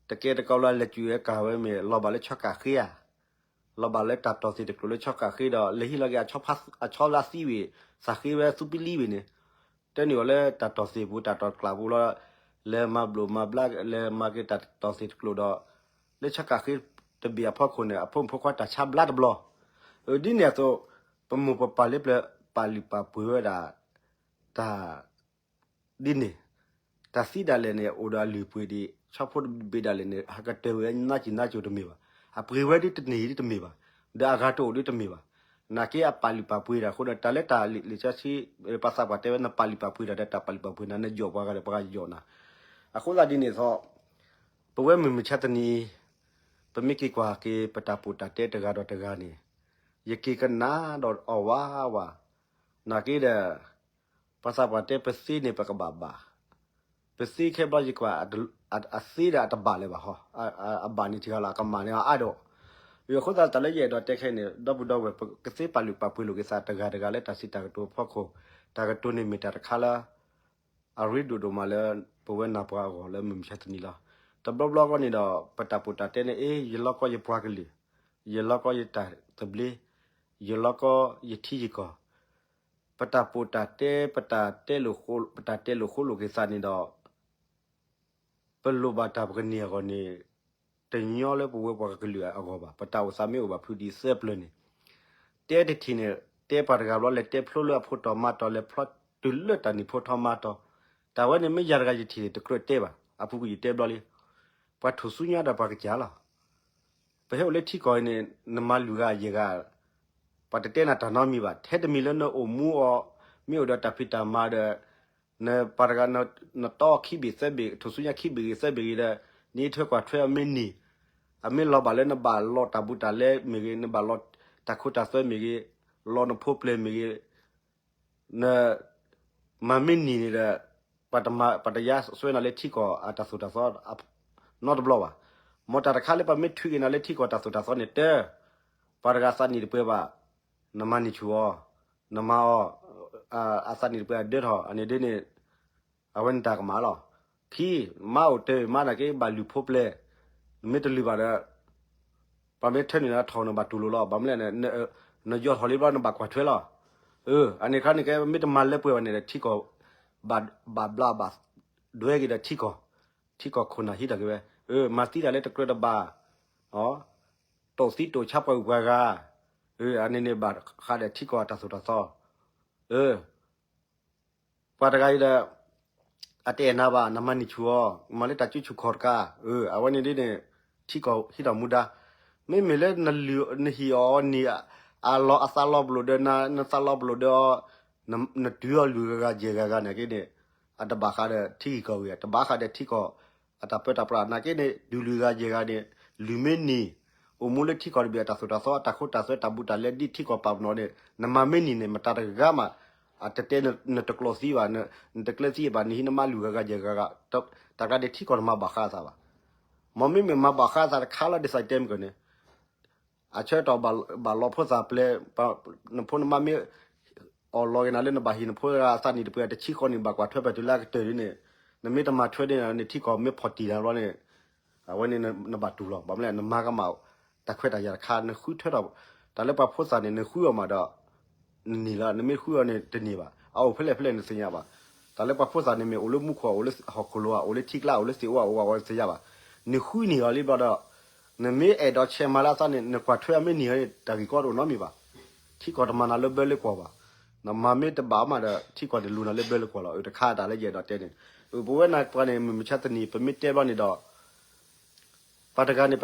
တကဲတကီဘျီလဲၤစူၢ်ဝဲကၢ်ဝဲမ့ၢ် လီၤဘၣ်လၢဆီကၣ်ဃ့ဧါ, လီၤဘၣ်လၢတၢ်တီၢ်သ့ၣ်တကျိၤလၢဆီကၣ်ဃ့ဒီး လဲၤဟံးလီၤက့ၤအဆီလၢသံဝံၤ သးဃ့ဝဲသူပလံဝံၤန့ၣ်, တဲန့ၢ်အီၤလၢတၢ်တီၢ်သ့ၣ်ပူၤ တၢ်တီၢ်ကျးပူၤလီၤ, လဲၤမၤဘျိၣ်မၤဘျါ လဲၤမၤက့ၤတၢ်တီၢ်သ့ၣ်တကျိၤဒီး လၢဆီကၣ်ဃ့တဘ့ၣ်အဖီခိၣ်န့ၣ် အဖိမုၣ်ဖိခွါတၢ်ဆါဘျါတဘျီ, အဒ်န့ၣ်အသိး ပမိၢ်ပပၢ်လၢပျၢၤ ပာ်လုၢ်ပာ်ပှ့ၤဝဲဒၣ် တၢ် ဒ်န့ၣ်, တၢ်သံဒၣ်လဲာ်န့ၣ် အိၣ်ဒီးအလုၢ်အပှ့ၤဒံး, ဆီဖိတဘ့ၣ်ဒၣ်လဲာ်န့ၣ် ဟးကတၢၢ်ဝဲနးစံၤနးစိၤတမ့ၢ်ဘၣ်, အပှ့ၤဝဲဒ်တန့ၢ်ဒ်တမ့ၢ်ဘၣ်, ဒီးအဂၤတအိၣ်ဒ်တမ့ၢ်ဘၣ်, နာ်က့အပာ်လုၢ်ပာ်ပှ့ၤတၢ်အဃိဒီး တၢ်လၢတၢ်လံာ်စီဆှံ ပှၤသးပှၢ်တဲဝဲ နပာ်လုၢ်ပာ်ပှ့ၤတၢ်ဒီး တၢ်ပာ်လုၢ်ပာ်ပှ့ၤနၤ နယီၣ်ပှၤဂၤဒီးပှၤဂၤယီၣ်နၤ, အဃိသတးဒ်န့ၣ်အသိး ပဝဲမုၢ်မဆါတနံၤအံၤ ပမ့ၢ်က့ၤကွၢ်က့ၤ ပတၢ်ပိာ်တၢ်တဲတဂၤဒီးတဂၤန့ၣ် ယက့ၤကနၣ်ဒီးအီၤဝးဝး, နာ်က့ဒီး ပှၤသးပှၢ်တဲပသ့န့ၣ် ပကဘၣ်ဘၣ်, ပသ့ခဲဘျီယကွၢ် အသ့ဒီးအတဘၣ်လၢၤဘၣ်ဟီ, အဘၣ်န့ၣ်တဂၤလီၤ အကမၣ်န့ၣ်အါဒီး, အဃိသတးတၢ်လၢယအဲၣ်ဒိးတဲခဲအံၤန့ၣ် ဒီပုၢ်ဒီဝဲၢ် ပကသ့ပာ်လုၢ်ပာ်ပှ့ၤလိာ်က့ၤသးတဂၤတဂၤလၢတၢ်စံးတၢ်ကတိၤအဖီခိၣ်, တၢ်ကတိၤန့ၣ်မ့ၢ်တၢ်တခါလၢ အရ့ဒိၣ်ဒိၣ်မးလၢ ပဝဲနၢ်ပှၤအဂီၢ်လၢမုၢ်မဆါတနံၤလီၤ. တဘျီဘျီအဂီၢ်န့ၣ်ဒီး ပတၢ်ပိာ်တၢ်တဲန့ၣ် အ့ ယလီကီယပှၤကလုာ်, ယလီကီယတၢ်သဘျ့, ယလီကီယထံယကီၢ်, ပတၢ်ပိာ်တၢ်တဲ ပတၢ်တဲလိာ် ပတၢ်တဲလိာ်ဃိလိာ်က့ၤသးန့ၣ်ဒီး ပလိၣ်ဘၣ်တၢ်ပကန့ၢ်အဂီၢ်န့ၣ် တညီလၢပဝဲပှၤကလုာ်အဂီၢ်ဘၣ်. ပတၢ်အိၣ်သးမ့ၢ်အိၣ်ဘၣ်ဖုးဒံးသၢပျၢၤန့ၣ် တဲတထံၣ်န့ၣ် တဲပှၤတဂၤဘျီ လဲၤတဲဖျိလၢအဖိတီၤမါတီၤ လဲၤဖျိတုၤလၢတၢ်နံၣ်ဖိထီမါတီၤ, တၢ်ဝဲန့ၣ်မ့ၢ်ယၤတဂၤယထံၣ်န့ၣ် တကြၢးတဲဘၣ်, အပူၤကွံာ်ယတဲဘျီလံ, ပှၤထူၣ်စုညါဒီးပှၤကစၢ်လီၤ. ပဟဲအိၣ်လၢထံကီၢ်အံၤန့ၣ် နမၤလုၢ်ဂၤယဲၢ်ဂၤ, ပှၤတတဲနၤတၢ်နီတမံၤဘၣ်, ထဲတမံၤလၢနအိၣ်မူအီၤ, မ့ၢ်အိၣ်ဒီးတၢ်ဖံးတၢ်မၤဒီး နပှၤတဂၤ နတီခံဘ့ၣ်သၢဘ့ၣ် ထူၣ်စုညါခံဘ့ၣ်ဂ့ၤသၢဘ့ၣ်ဂ့ၤဒီး နအံးထွဲကွၢ်ထွဲအီၤမ့ၢ်န့ၢ်, အမ့ၢ်လီၤဘၣ်လၢနဘၣ်လီၤတၢ်ဘူးတၢ်လဲမ့ၢ်ဂ့ၤ, နဘၣ်လီၤတၢ်ခိတၢ်သွဲမ့ၢ်ဂ့ၤ, လီၤနဖိပျဲၢ်မ့ၢ်ဂ့ၤ, နမၤမ့ၢ်န့ၢ်န့ၣ်ဒီး ပှၤတမၤ ပှၤတယါစွဲနၤလၢထံကီၢ်အတၢ်သိၣ်တၢ်သီ နီတဘျီဘၣ်. မ်တၢ်တခါလၢပှၤမ့ၢ်ထုးက့ၤနၤလၢထံကီၢ်တၢ်သိၣ်တၢ်သီန့ၣ် တၢ် ပှၤတဂၤအသးနံၣ်တပှဲၤဘၣ်, နမၤန့ၢ်ဆူၣ်အီၤ, နမၤအီၤ, အသးနံၣ်တပှဲၤအဒၢထီၣ် အန့ၣ်ဒ်န့ၣ်, အဝဲန့ၣ်တၢ်ကမၣ်လီၤ. ခံ, မါအိၣ်တ့ၢ်မါနာ်က့ဘၣ်လုၢ်ဖိပျဲၢ်, နမ့ၢ်တလုၢ်ဘၣ်ဒီး ပှၤမ့ၢ်ထၢနုာ်နၤထီၣ်နဘၣ်တူၢ်လိာ်လီၤ. ဘၣ်မနုၤလဲၣ်, နယီၤထီၣ်လံဘျီနဘၣ်ကွၢ်ထွဲလီၤ. အန့ၣ်ခါန့ၣ်ကဲ မ့ၢ်တမၤလၢပှဲၤဘၣ်န့ၣ်ဒီး ထံကီၢ် ဘၣ်ဘျးဘၣ်ဒွဲက့ၤဒီးထံကီၢ်, ထံကီၢ်ခိၣ်နၢ်ဟံးထီၣ်က့ၤဝဲ, မၤသံတၢ်လၢတကြၢးတဘၣ်, တိာ်သံတိာ်ဆါပှၤဂုၤပှၤဂၤ, အန့ၣ်န့ၣ်ဘၣ်ဃးဒီးထံကီၢ်အတၢ်သိၣ်တၢ်သီ ပှၤတဂၤအံၤဒီး အတအဲၣ်နၤဘၣ် နမၤန့ၢ်ဆူၣ်အီၤ, မၤလၢတၢ်စုဆူၣ်ခီၣ်တကး, အဝဲန့ၣ်ဒ်န့ၣ် ထံကီၢ်ဟံးထီၣ်မူဒါ, မ့မ့ၢ်လၢနလုၢ်နဟံၣ်အီၤန့ၣ် အလီၤအသးလီၤပလိာ်ဒီးန နသးလီၤပလိာ်ဒီး နတုၤအီၤလုၢ်ဂၤဂၤယဲၢ်ဂၤဂၤနာ်က့န့ၣ် အတဘၣ်ဃးဒီးထံဂ့ၢ်ကီၢ်ဂ့ၢ် တဘၣ်ဃးဒီးထံကီၢ် အတၢ်ပၢတၢ်ပြးနာ်က့န့ၣ် ဒုးလုၢ်ဂၤယဲၢ်ဂၤန့ၣ် လုၢ်မ့ၢ်န့ၢ် အိၣ်မူလၢထံကီၢ်တဘ့ၣ်အတၢ်သိၣ်တၢ်သီ အတၢ်ခိတၢ်သွဲ တၢ်ဘူးတၢ်လဲ ဒ်ထံကီၢ်ပာ်ပနီၣ်န့ၣ် နမၤမ့ၢ်န့ၢ်န့ၣ် မတၤတဂၤမး အတတဲနတကျိးသံဘၣ်, နတကျဲသံဘၣ် နဟံးနမါလုၢ်ဂၤဂၤယဲၢ်ဂၤဂၤ, တၢ်ကျါန့ၣ်ထံကီၢ်တမၤဘၣ်ဃးအသးဘၣ်. မ်မ့မ့ၢ်မၤဘၣ်ဃးအသးတခါလီၤ ဒ်သိးတဲမ့ၢ်ကီးန့ၣ် အဆၢကတီၢ်ဘၣ်လီၤဖိသၣ်ပျဲၢ်, နဖိနမါမ့ၢ် အီၣ်လီၤက့ၤနၤလၢနဘၣ်ဟံၣ်နဖိအသးနံၣ်တပှဲၤ တဆံဃီနံၣ်ဘၣ်ကွၢ်ထွဲပတုၤလၢအကတၢၢ်ဒ်န့ၣ်, နမ့ၢ်တမၤထွဲဒ်န့ၣ် နထံကီၢ်မ့ၢ်ဖီၣ်တံၢ်နၤဘျီန့ၣ်, အဝဲန့ၣ်နဘၣ်တူၢ်လီၤ. ဘၣ်မနုၤလဲၣ် နမၤကမၣ် တၢ်ခွဲးတၢ်ယာ်တခါ နဃုထၢထီၣ်, တၢ်လၢပှၤဖိသၣ်န့ၣ် နဃုအီၤမးဒီး နန့ၢ်လီၤ, နမ့ၢ်ဃုအီၤန့ၣ်တန့ၢ်ဘၣ်, အအိၣ်ဖဲလဲၣ်ဖဲလဲၣ်နသ့ၣ်ညါဘၣ်. တၢ်လၢပှၤဖိသၣ်န့ၣ် မ့ၢ်အိၣ်လၢမူခိၣ် အိၣ်လၢဟီၣ်ခိၣ်လိၤ အိၣ်လၢထံကျါ အိၣ်လၢသ့ၣ်အိၣ် အိၣ်ဝဲသ့ၣ်ညါဘၣ်. နဃုန့ၢ်အီၤလံဘျီဒီး နမ့ၢ်အဲၣ်ဒိးဆဲးမၤလၢအသးန့ၣ် နကွၢ်ထွဲအီၤမ့ၢ်န့ၢ်အီၤန့ၣ် တၢ်ဂ့ၢ်ကီတအိၣ်နီတမံၤဘၣ်. ထံကီၢ်တမၤနၤလၢဘၢလၢကွီၢ်ဘၣ်. နမၤမ့ၢ်တဘၣ်မးဒီး ထံကီၢ်န့ၣ်လူၤနၤလၢဘၢလၢကွီၢ်လီၤ. အတခါတၢ်လၢယအဲၣ်ဒိးတဲန့ၣ်, ပဝဲနၤပှၤန့ၣ် မုၢ်မဆါတနံၤ ပမ့ၢ်တဲဘျီန့ၣ်ဒီး ပှၤတဂၤန့ၣ်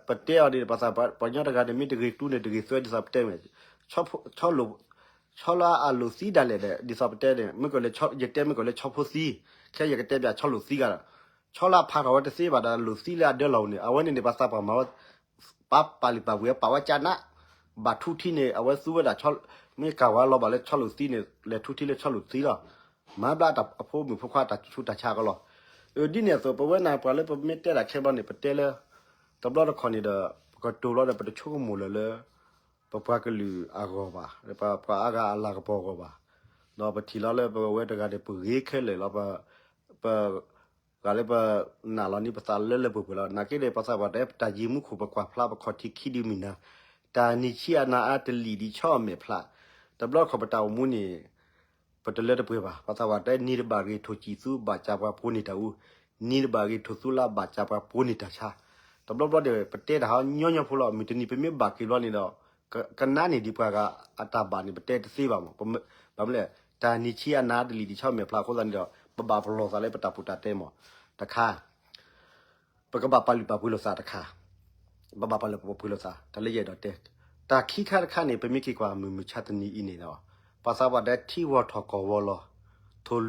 ပတဲအီၤဒ် ပှၤသးပှၢ်ညီတဂၤန့ၣ် မ့ၢ်တဂ့ၤတူန့ၣ် တဂ့ၤသွဲ ဒ်သိးပတဲမ့ၢ် ဆီလၢအလိာ်သံဒၣ်လဲာ်ဒီး ဒ်သိးပတဲန့ၣ် မ့ၢ်ကလၢ ယတဲမ့ၢ်ကလၢဆီဖိသံ, ခဲယကတဲပၠးဆီလိာ်သံဂၤဒီး ဆီလၢအဖးထီၣ်ဝဲတသ့ဘၣ်ဒီး လိာ်သံလၢအဒၢလီၢ်ပူၤန့ၣ် အဝဲန့ၣ်န့ၣ် ပှၤသးပှၢ်မၤဝဲ ပှၤပာ်လုၢ်ပာ်ပှ့ၤ ပာ်ဝဲကၢ်နး, ဘၣ်ထူထံန့ၣ် အဝဲသူဝဲဒၣ် မ့ၢ်ကၢ်ဝဲလီၤဘၣ်လၢဆီလိာ်သံန့ၣ် လဲၤထူထံလၢဆီလိာ်သံလီၤ. မၤဘျါအဖိမုၣ်ဖိခွါတၢ်ဆူးတၢ်ဆါကလီၤ. ဒ်န့ၣ်အသိး ပဝဲနၤပှၤလၢပမ့ၢ်တဲဒၣ်ခဲဘျီန့ၣ် ပတဲလၢ တဘျီတခီၣ်န့ၣ်ဒီး ပကတိၤလီၤဒီး ပတဆိကမိၣ်လၢၤလၢ ပပှၤကလုာ်အဂီၢ်ဘၣ်, ပပှၤအါဂၤအလၤကပီၤအဂီၢ်ဘၣ်. ဒီးပထံၣ်လီၤလၢပဝဲတဂၤန့ၣ် ပဂ့ၤခဲလၢာ်လီၤ, ပ ဂၤလၢပနာ်လီၤန့ၣ် ပသးလၢလၢပှဲၤပှဲၤလီၤ. နာ်က့ဒီး ပသးပှၢ်တဲ တၢ်ယံၤမူခိၣ် ပကွၢ်ဖျါ ပခီၣ်ထံးခံဒုမံၤနၤ, တၢ်နံၤဆံးအနၤအါတလံာ်ဒံးဆီအမဲာ်ဖျါ, တဘျီတခီၣ်ပတၢ်အိၣ်မူန့ၣ် ပတလၢတပှဲၤဘၣ်. ပသးပှၢ်တဲ နံၤတဘၣ်ဂ့ၤထိၣ်စံၣ်သူ ဘၣ်စၢ်ပှၤပိာ်န့ၢ်တၢ်အူ, နံၤတဘၣ်ဂ့ၤထိၣ်သူလါ ဘၣ်စၢ်ပှၤပိာ်န့ၢ်တၢ်ဆါ. တဘျီဘျီဒီး ပတဲတၢ်ဟီညီညီဖိလီၤ. မုၢ်တနံၤပမ့ၢ်ဘၣ်က့ၤဘျီန့ၣ်ဒီး ကနါန့ၢ်ဒံးပှၤဂၤအတၢ်ဘၣ်န့ၣ် ပတဲတသ့ဘၣ်မး. ဘၣ်မနုၤလဲၣ် တၢ်နံၤဆံးအနၤအါတလံာ်ဒံးဆီအမဲာ်ဖျါအဃိသတးန့ၣ်ဒီး ပဘၣ်ပလီၢ်သးလၢပတၢ်ပူၤတၢ်တဲမး တခါ ပကဘၣ်ပာ်လုၢ်ပာ်ပှ့ၤလိာ်သးတခါ, ပဘၣ်ပာ်လုၢ်ပာ်ပှ့ၤလိာ်သး တၢ်လၢယအဲၣ်ဒိးတဲ, တၢ်ခံခါတခါန့ၣ် ပမ့ၢ်က့ၤကွၢ်မုၢ်မုၢ်ဆါတနံၤအံၤန့ၣ်ဒီး ပှၤသးပှၢ်တဲထံဝီၤထီၣ်ကီၢ်ဝီၤလီၤ, ထိၣ်လူ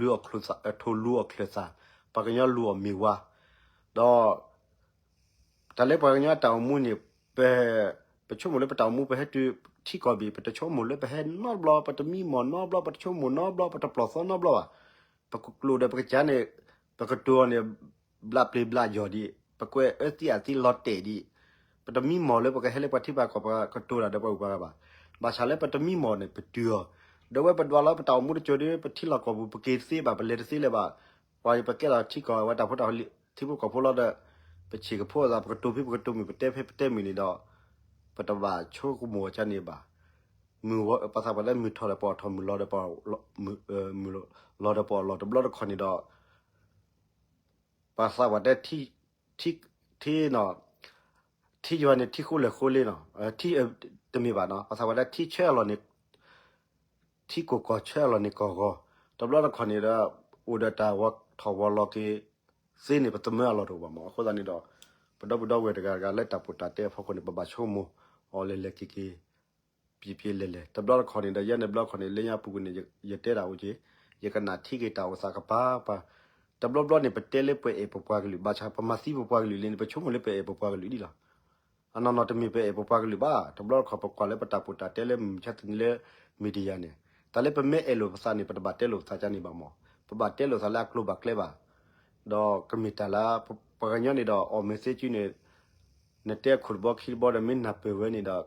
ၤအီၣ်ချၢၣ်သး, ပှၤကညီလူၤအီၣ်မ့ၤဝါ, ဒီး တၢ်လၢပှၤကညီအတၢ်အိၣ်မူန့ၣ် ပ ပဆိကမိၣ်လၢပတၢ်အိၣ်မူ ပဟဲတုၤထံကီၢ်ဘ့ၣ် ပတဆိကမိၣ်လၢပဟဲနီတဘျီ, ပတမံမီၢ်နီတဘျီ, ပတဆိကမိၣ်နီတဘျီ, ပတပျီၢ်သီနီတဘျီဘၣ်. ပကျိာ်ဒီးပကစၢ်န့ၣ် ပကတိၤအီၤန့ၣ် ဘျးပျ့ၤဘျးယီၢ်ဒံး, ပကွဲးအၢသံအသံလီၤတဲာ်ဒံး, ပတမံမီၢ်လၢပကဟဲလၢပှၤထံပှၤကီၢ် ပှၤကတိၤတၢ်ဒီးပှၤဂုၤပှၤဂၤဘၣ်. ဘၣ်ဆၣ်လၢပတမံမီၢ်န့ၣ် ပတုၤအီၤ, ဒီးဝဲပဒွးလီၤပတၢ်အိၣ်မူတစိၤဒီး ပထံလီၢ်ကီၢ်ပူၤ ပက့ၤတသ့ဘၣ်, ပလဲၤတသ့လၢၤဘၣ်. ပှၤပကဲထီၣ်ထံကီၢ်ဝဲတၢ်ဖိတၢ်လံၤ ထံဖိကီၢ်ဖိလီၤဒီး ပဆံးကဖိအသး ပကတိၤဖဲပကတိၤမုၢ် ပတဲဖဲပတဲမုၢ်န့ၣ်ဒီး ပတဘၣ်ဆိကမိၣ်အီၤကန့ၣ်ဘၣ်. မုၢ်ဝဲ ပှၤသးပှၢ်လၢမုၢ်ထီၣ်ဒီးပအီၣ်ထီၣ် မုၢ်လီၤဒီးပအီၣ် မုၢ် မုၢ်လီၤဒီးပအီၣ်လီၤ တဘျီတခီၣ်န့ၣ်ဒီး ပှၤသးပှၢ်တဲ ထံ ထံ ထံနီၤ ထံယွၤန့ၣ် ထံဃိလဲၢ်ဃိလ့နီၤ ထံ တမ့ၢ်ဘၣ်နီၤ ပှၤသးပှၢ်တဲထံဆၢအလီၢ်န့ၣ် ထံကီၢ်ကီၢ်ဆၢအလီၢ်န့ၣ်ကီၢ်ဂီၤ, တဘျီတခီၣ်န့ၣ်ဒီး အိၣ်ဒီးတၢ်ဝီထီၣ်ဝီလီၤက့ၤသ့န့ၣ် ပသမၢအလီၢ်တအိၣ်ဘၣ်မး. အဃိသတးန့ၣ်ဒီး ပဒီပုၢ်ဒီဝဲၢ်တဂၤဂၤလၢတၢ်ပီးတၢ်တဲအဖီခိၣ်န့ၣ် ပဘၣ်ဆိကမိၣ်အီၤလဲၤလဲၤက့ၤက့ၤ ပျ့ၤပျ့ၤလဲၤလဲၤ တဘျီတခီၣ်န့ၣ်ဒီး ယဲန့ၣ်ဘျီတခီၣ်န့ၣ် လၢညါပူၤကွံာ်န့ၣ် ယတဲတၢ်အိၣ်က့ၤ ယကနၣ်ထံက့ၤတၢ်အိၣ်သးကပၤပၤ, တဘျီဘျီန့ၣ် ပတဲလၢပအဲၣ်ပပှၤကလုာ် ဘၣ်ဆၣ်ပမၤသံပပှၤကလုာ်လံန့ၣ် ပဆိကမိၣ်လၢပအဲၣ်ပပှၤကလုာ်ဒ်လီၤ. အနီၢ်နီၢ်တမ့ၢ်ပအဲၣ်ပပှၤကလုာ်ဘၣ်. တဘျီတခီၣ်ပကွၢ်လၢပတၢ်ပီးတၢ်တဲလၢမုၢ်မဆါတနံၤလၢ media န့ၣ် တၢ်လၢပမ့ၢ်အဲၣ်လိာ်ပသးန့ၣ် ပတဘၣ်တဲလိာ်ပသးကန့ၣ်ဘၣ်မး. ပဘၣ်တဲလိာ်သးလၢအကျိၤဘၣ်ကျဲဘၣ်. ဒီးကမ့ၢ်တၢ်လၢ ပှၤကညီန့ၣ်ဒီး အီၣ်မ့ၤသ့စုန့ၣ် နတဲအခိၣ်တဘီခံတဘီဒီး မ့ၢ်နၢ်ပၢၢ်ဝဲန့ၣ်ဒီး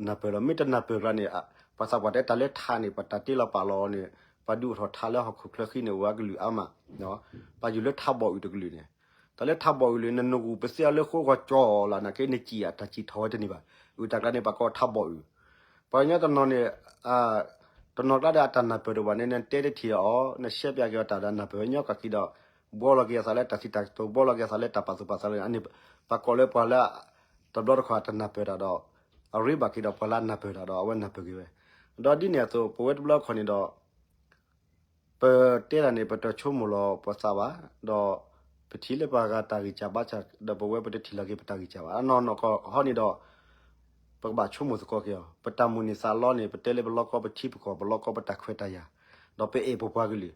နၢ်ပၢၢ်လီၤ. မ့ၢ်တနၢ်ပၢၢ်ကျါန့ၣ် ပှၤသးပှၢ်တဲတၢ်လၢထးန့ၣ် ပှၤတၢ်တ့လီၤပာ်လီၤန့ၣ် ပှၤဒုးအိၣ်ထီၣ်ထးလၢဟီၣ်ခိၣ်ချၢဃံန့ၣ် အိၣ်ဝဲကလုာ်အါမး, ပှၤယူၤလၢထးဘီၣ်အုၣ်တကလုာ်န့ၣ်, တၢ်လၢထးဘီၣ်အုၣ်လၢနနဂူၢ်ပသ့အီၤလၢဃိဂီၤကၠီလၢ်နာ်က့ နစံၣ်အတၢ်စံၣ်ထီၣ်ဝဲတန့ၢ်ဘၣ်. အုၣ်တၢ်ကျါန့ၣ် ပှၤကိးထးဘီၣ်အုၣ်. ပှၤကညီတနီၤန့ၣ် တနီၤကျါဒီးအတၢ်နၢ်ပၢၢ်တအိၣ်ဘၣ်န့ၣ် နတဲတထံၣ်အီၤ နရှဲပၠးက့ၤအီၤတၢ်ဒီးနၢ်ပၢၢ်ဝဲညီကီၢ်ခံဒီး ဘှီလီၤက့ၤအသးလၢတၢ်စံးတၢ်ကတိၤ ဘှီလီၤက့ၤအသးလၢတၢ်ပာ်သူၣ်ပာ်သးလၢ အန့ၣ် ပှၤကိးလၢပှၤလၢ တဘျီတခီၣ်အတနၢ်ပၢၢ်တၢ်ဒီး အရ့ဘၣ်က့ၤဒီးပှၤလၢအနၢ်ပၢၢ်တၢ်ဒီး အဝဲနၢ်ပၢၢ်က့ၤဝဲ. ဒီးဒ်န့ၣ်အသိး ပဝဲတဘျီတခီၣ်န့ၣ်ဒီး ပတဲတၢ်န့ၣ် ပတဆိကမိၣ်လီၤပသးဘၣ်, ဒီးပထံၣ်လၢပှၤဂၤတၢ်ဂံၢ်စၢ်ဘါစၢ် ဒီးပဝဲပတထံၣ်လီၤက့ၤပတၢ်ဂံၢ်စၢ်ဘၣ်. အနီၢ်နီၢ်ကီၢ်ဟီန့ၣ်ဒီး ပကဘၣ်ဆိကမိၣ်သကိးက့ၤအီၤ. ပတၢ်မိၣ်န့ၢ်သးလီန့ၣ် ပတဲလၢပလီကီပထံပကီၢ် ပလီကီပတၢ်ခွဲးတၢ်ယာ်, ဒီးပအဲၣ်ပပှၤကလုာ်.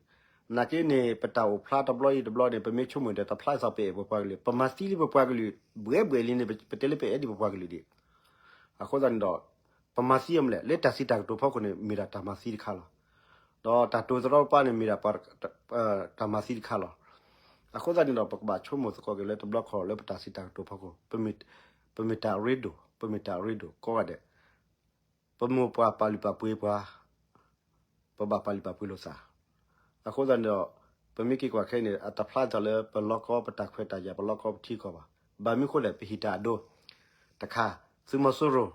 နာ်က့န့ၣ် ပတၢ်အိၣ်ဖျါတဘျီအံၤတဘျီန့ၣ် ပမ့ၢ်ဆိကမိၣ်ဒီး တဖျါအသးပအဲၣ်ပပှၤကလုာ်, ပမၤသံလံပပှၤကလုာ်, ဘှဲဘှဲလံန့ၣ် ပတဲလၢပအဲၣ်ဒံးပပှၤကလုာ်ဒံး. အဃိသတးန့ၣ်ဒီး ပမၤသံအီၤမလဲၣ်, လၢတၢ်စံးတၢ်ကတိၤဖီခိၣ်န့ၣ် မ့ၢ်ဒၣ်တၢ်မၤသံတခါလီၤ. ဒီးတၢ်တိၤသရီပၢ်န့ၣ် မ့ၢ်ဒၣ် တၢ်မၤသံတခါလီၤ. အဃိသတးန့ၣ်ဒီး ပကဘၣ်ဆိကမိၣ်သကိးက့ၤလၢတဘျီခီၣ်လၢပတၢ်စံးတၢ်ကတိၤဖီခိၣ်, ပမ့ၢ်တၢ်ရ့ဒိၣ်, ပမ့ၢ်တၢ်ရ့ဒိၣ်ကိးဂၤဒဲး, ပမိၢ်ပှၢ်ပာ်လုၢ်ပာ်ပှ့ၤပှၤ, ပဘၣ်ပာ်လုၢ်ပာ်ပှ့ၤလိာ်သး. အဃိသတးန့ၣ်ဒီး ပမ့ၢ်က့ၤကွၢ်ခဲအံၤန့ၣ် အတဖျါသးလၢပလီကီပတၢ်ခွဲးတၢ်ယာ် ပလီကီပထံကီၢ်ဘၣ်. ဘၣ်မနုၤအဃိလဲၣ် ပဟံးတၢ်အဒိ တခါ, သုးမီၤစိရိၤ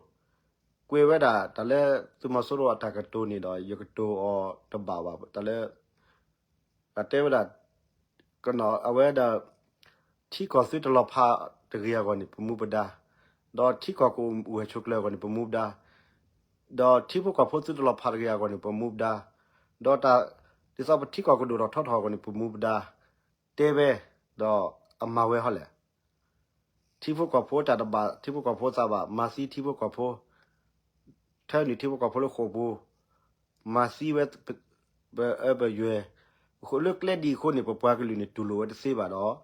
ကွဲးဝဲဒၣ်တၢ်လၢသုးမီၤစိရိၤအတၢ်ကတိၤန့ၣ်ဒီး ယကတိၤအီၤတဘၣ်ဘၣ် တၢ်လၢ အတဲဝဲဒၣ် အဝဲဒၣ် ထံကီၢ်သုတလီၤဖးတဂ့ၤအဂီၢ်န့ၣ် ပမူပဒါ, ဒီးထံကီၢ်ကအိၣ်ဂၢၢ်ဆိးကျၢၤအဂီၢ်န့ၣ် ပမူပဒါ, ဒီးထံဖိကီၢ်ဖိသုတလီၤဖးတဂ့ၤအဂီၢ်န့ၣ် ပမူပဒါ, ဒီးတၢ်ဒ်သိးပထံကီၢ်ကဒိၣ်ထီၣ်ထီထီၣ်အဂီၢ်န့ၣ် ပမူပဒါ, တဲဝဲ, ဒီးအမၤဝဲဟီလဲၣ်. ထံဖိကီၢ်ဖိတၢ်တဘၣ် ထံဖိကီၢ်ဖိသးဘၣ် မၤသံထံဖိကီၢ်ဖိ, ထၢနုာ်ထံဖိကီၢ်ဖိလၢဃိာ်ပူၤ, မၤသံဝဲ ပအၢပယွဲၢ်, လၢကျဲဒ်အံၤအဃိန့ၣ် ပပှၤကလုာ်န့ၣ် တူၢ်လိာ်ဝဲတသ့ဘၣ်ဒီး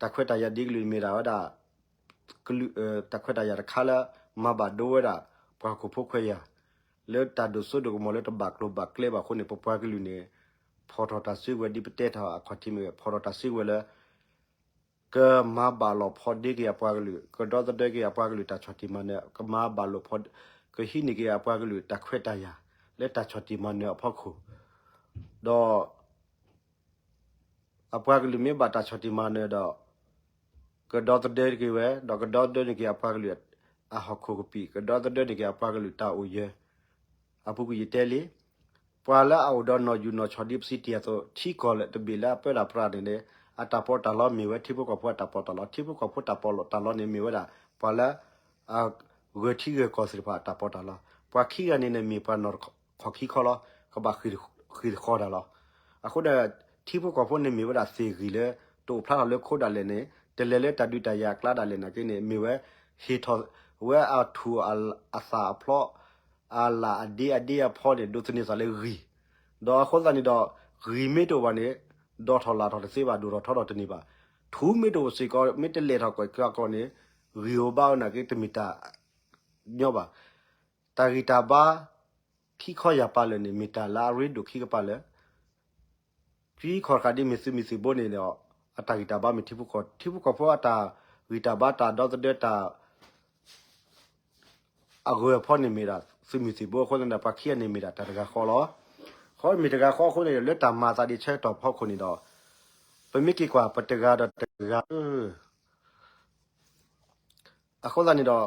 တၢ်ခွဲးတၢ်ယာ်ဒ်ကလုာ်မ့ၢ်ဒၣ်ဝဲဒၣ် တၢ်ခွဲးတၢ်ယာ်တခါလၢ မၤဘၣ်ဒိဝဲဒၣ် ပှၤဟီၣ်ခိၣ်ဖိခွဲးယာ် လၢတၢ်ဒိၣ်စိဒိၣ်ကမီၤလၢတဘၣ်ကျိၤဘၣ်ကျဲဘၣ်အဃိန့ၣ် ပပှၤကလုာ်န့ၣ် ဖီၣ်ထီၣ်တၢ်စုကဝဲၤဒ်ပတဲထီၣ်အခီၣ်ထံးမ့ၢ်ဂ့ၤ ဖီၣ်ထီၣ်တၢ်စုကဝဲၤလၢ ကမၤဘၣ်လိာ်ဖိးဒ့က့ၤအပှၤကလုာ်, ကဒီသဒၢက့ၤအပှၤကလုာ်တၢ်ဆီၣ်တံၢ်မၤနၢၤ, ကမၤဘၣ်လိာ်ဖိး, ကဟံးန့ၢ်က့ၤအပှၤကလုာ်တၢ်ခွဲးတၢ်ယာ် လၢတၢ်ဆီၣ်တံၢ်မၤနၢၤအဖီခိၣ်, ဒီး အပှၤကလုာ်မ့ၢ်ဘၣ်တၢ်ဆီၣ်တံၢ်မၤနၢၤဒီး ကဒီသဒၢက့ၤဝဲ, ဒီးကဒီသဒၢန့ၢ်က့ၤအပှၤကလုာ်အဟီၣ်ခိၣ်ကပံာ်, ကဒီသဒၢန့ၢ်က့ၤအပှၤကလုာ်တၢ်အိၣ်ယၢၤ, အပူၤကွံာ်ယတဲလံ, ပှၤလၢအအိၣ်ဒီးနီၢ်ယူၢ်နီၢ်ဆီၣ်ဒ်ပစံးတ့ၢ်အသိး ထံကီၢ်လၢတဘ့ၣ်လၢအပၢတၢ်ပြးန့ၣ်န့ၣ် အတၢ်ပီးတၢ်လီမ့ၢ်ဝဲထံဖိကီၢ်ဖိအတၢ်ပီးတၢ်လီ, ထံဖိကီၢ်ဖိတၢ်ပီးတၢ်လီန့ၣ်မ့ၢ်ဝဲဒၣ် ပှၤလၢ အဂၢၢ်ထံဂၢၢ်ကီၢ်သ့ၣ်တဖၣ်အတၢ်ပီးတၢ်လီ, ပှၤခံဂၤန့ၣ်န့ၣ်မ့ၢ်ပှၤနီၢ်တခီၣ်ခံခီလီၤ, ကဘၣ်ဃ့ၢ်ဃီတၢ်လီၤ. အဃိဒီး ထံဖိကီၢ်ဖိန့ၣ်မ့ၢ်ဝဲဒၣ်သ့ၣ်ဂံၢ်လၢ တအိၣ်ဖျါထီၣ်လၢခိဒၣ်လဲာ်န့ၣ် တလဲၤလၢတၢ်ဒုးတၢ်ယၤအကျါဒၣ်လဲာ်နာ်က့န့ၣ် မ့ၢ်ဝဲ ဟ့ၣ်ထီၣ်ဝဲအထူၣ်အသၣ်အဖျီ အလၣ်အဒ့အဒ့အဖီန့ၣ် ဒိးသန့ၤသးလၢဂံၢ်, ဒီးအဃိသတးန့ၣ်ဒီး ဂံၢ်မ့ၢ်တအိၣ်ဘၣ်န့ၣ် ဒီးထီၣ်လၢ်ထီၣ်တသ့ဘၣ် ဒိၣ်ထီၣ်ထီထီၣ်တန့ၢ်ဘၣ်. ထူမ့ၢ်တအိၣ်စ့ၢ်ကီး မ့ၢ်တလဲၤထီၣ်ကွၢ်က့ၤအကီၢ်န့ၣ် ဂံၢ်အိၣ်ဘါအိၣ်နာ်က့တမ့ၢ်တၢ်ညီဘၣ်. တၢ်ဂံၢ်တၢ်ဘါ ခံခီယၢ်ပာ်လၢာ်န့ၣ် မ့ၢ်တၢ်လၢအရ့ဒိၣ်ခံကပၤလၢာ် ခံခီတခါဒ်မ့ၢ်သုးမုၢ်သံၣ်ဘိန့ၣ်ဒီး အတၢ်ဂံၢ်တၢ်ဘါမ့ၢ်ထံဖိကီၢ် ထံဖိကီၢ်ဖိအတၢ်ဂံၢ်တၢ်ဘါတၢ်ဒီသဒၢတၢ် အဂၢၢ်အဖီန့ၣ်မ့ၢ်ဒၣ်သုးမုၢ်သံၣ်ဘိအဃိသတးဒီး ပှၤခံဂၤန့ၣ်မ့ၢ်ဒၣ်တၢ်တဂၤဃီလီၤ. ခီမ့ၢ်တဂၤဃီအဃိန့ၣ် လၢတၢ်မၤသးဒ်ဆၢကတီၢ်ဖီခိၣ်န့ၣ်ဒီး ပမ့ၢ်က့ၤကွၢ်ပတဂၤဒီးတဂၤ အဃိသတးန့ၣ်ဒီး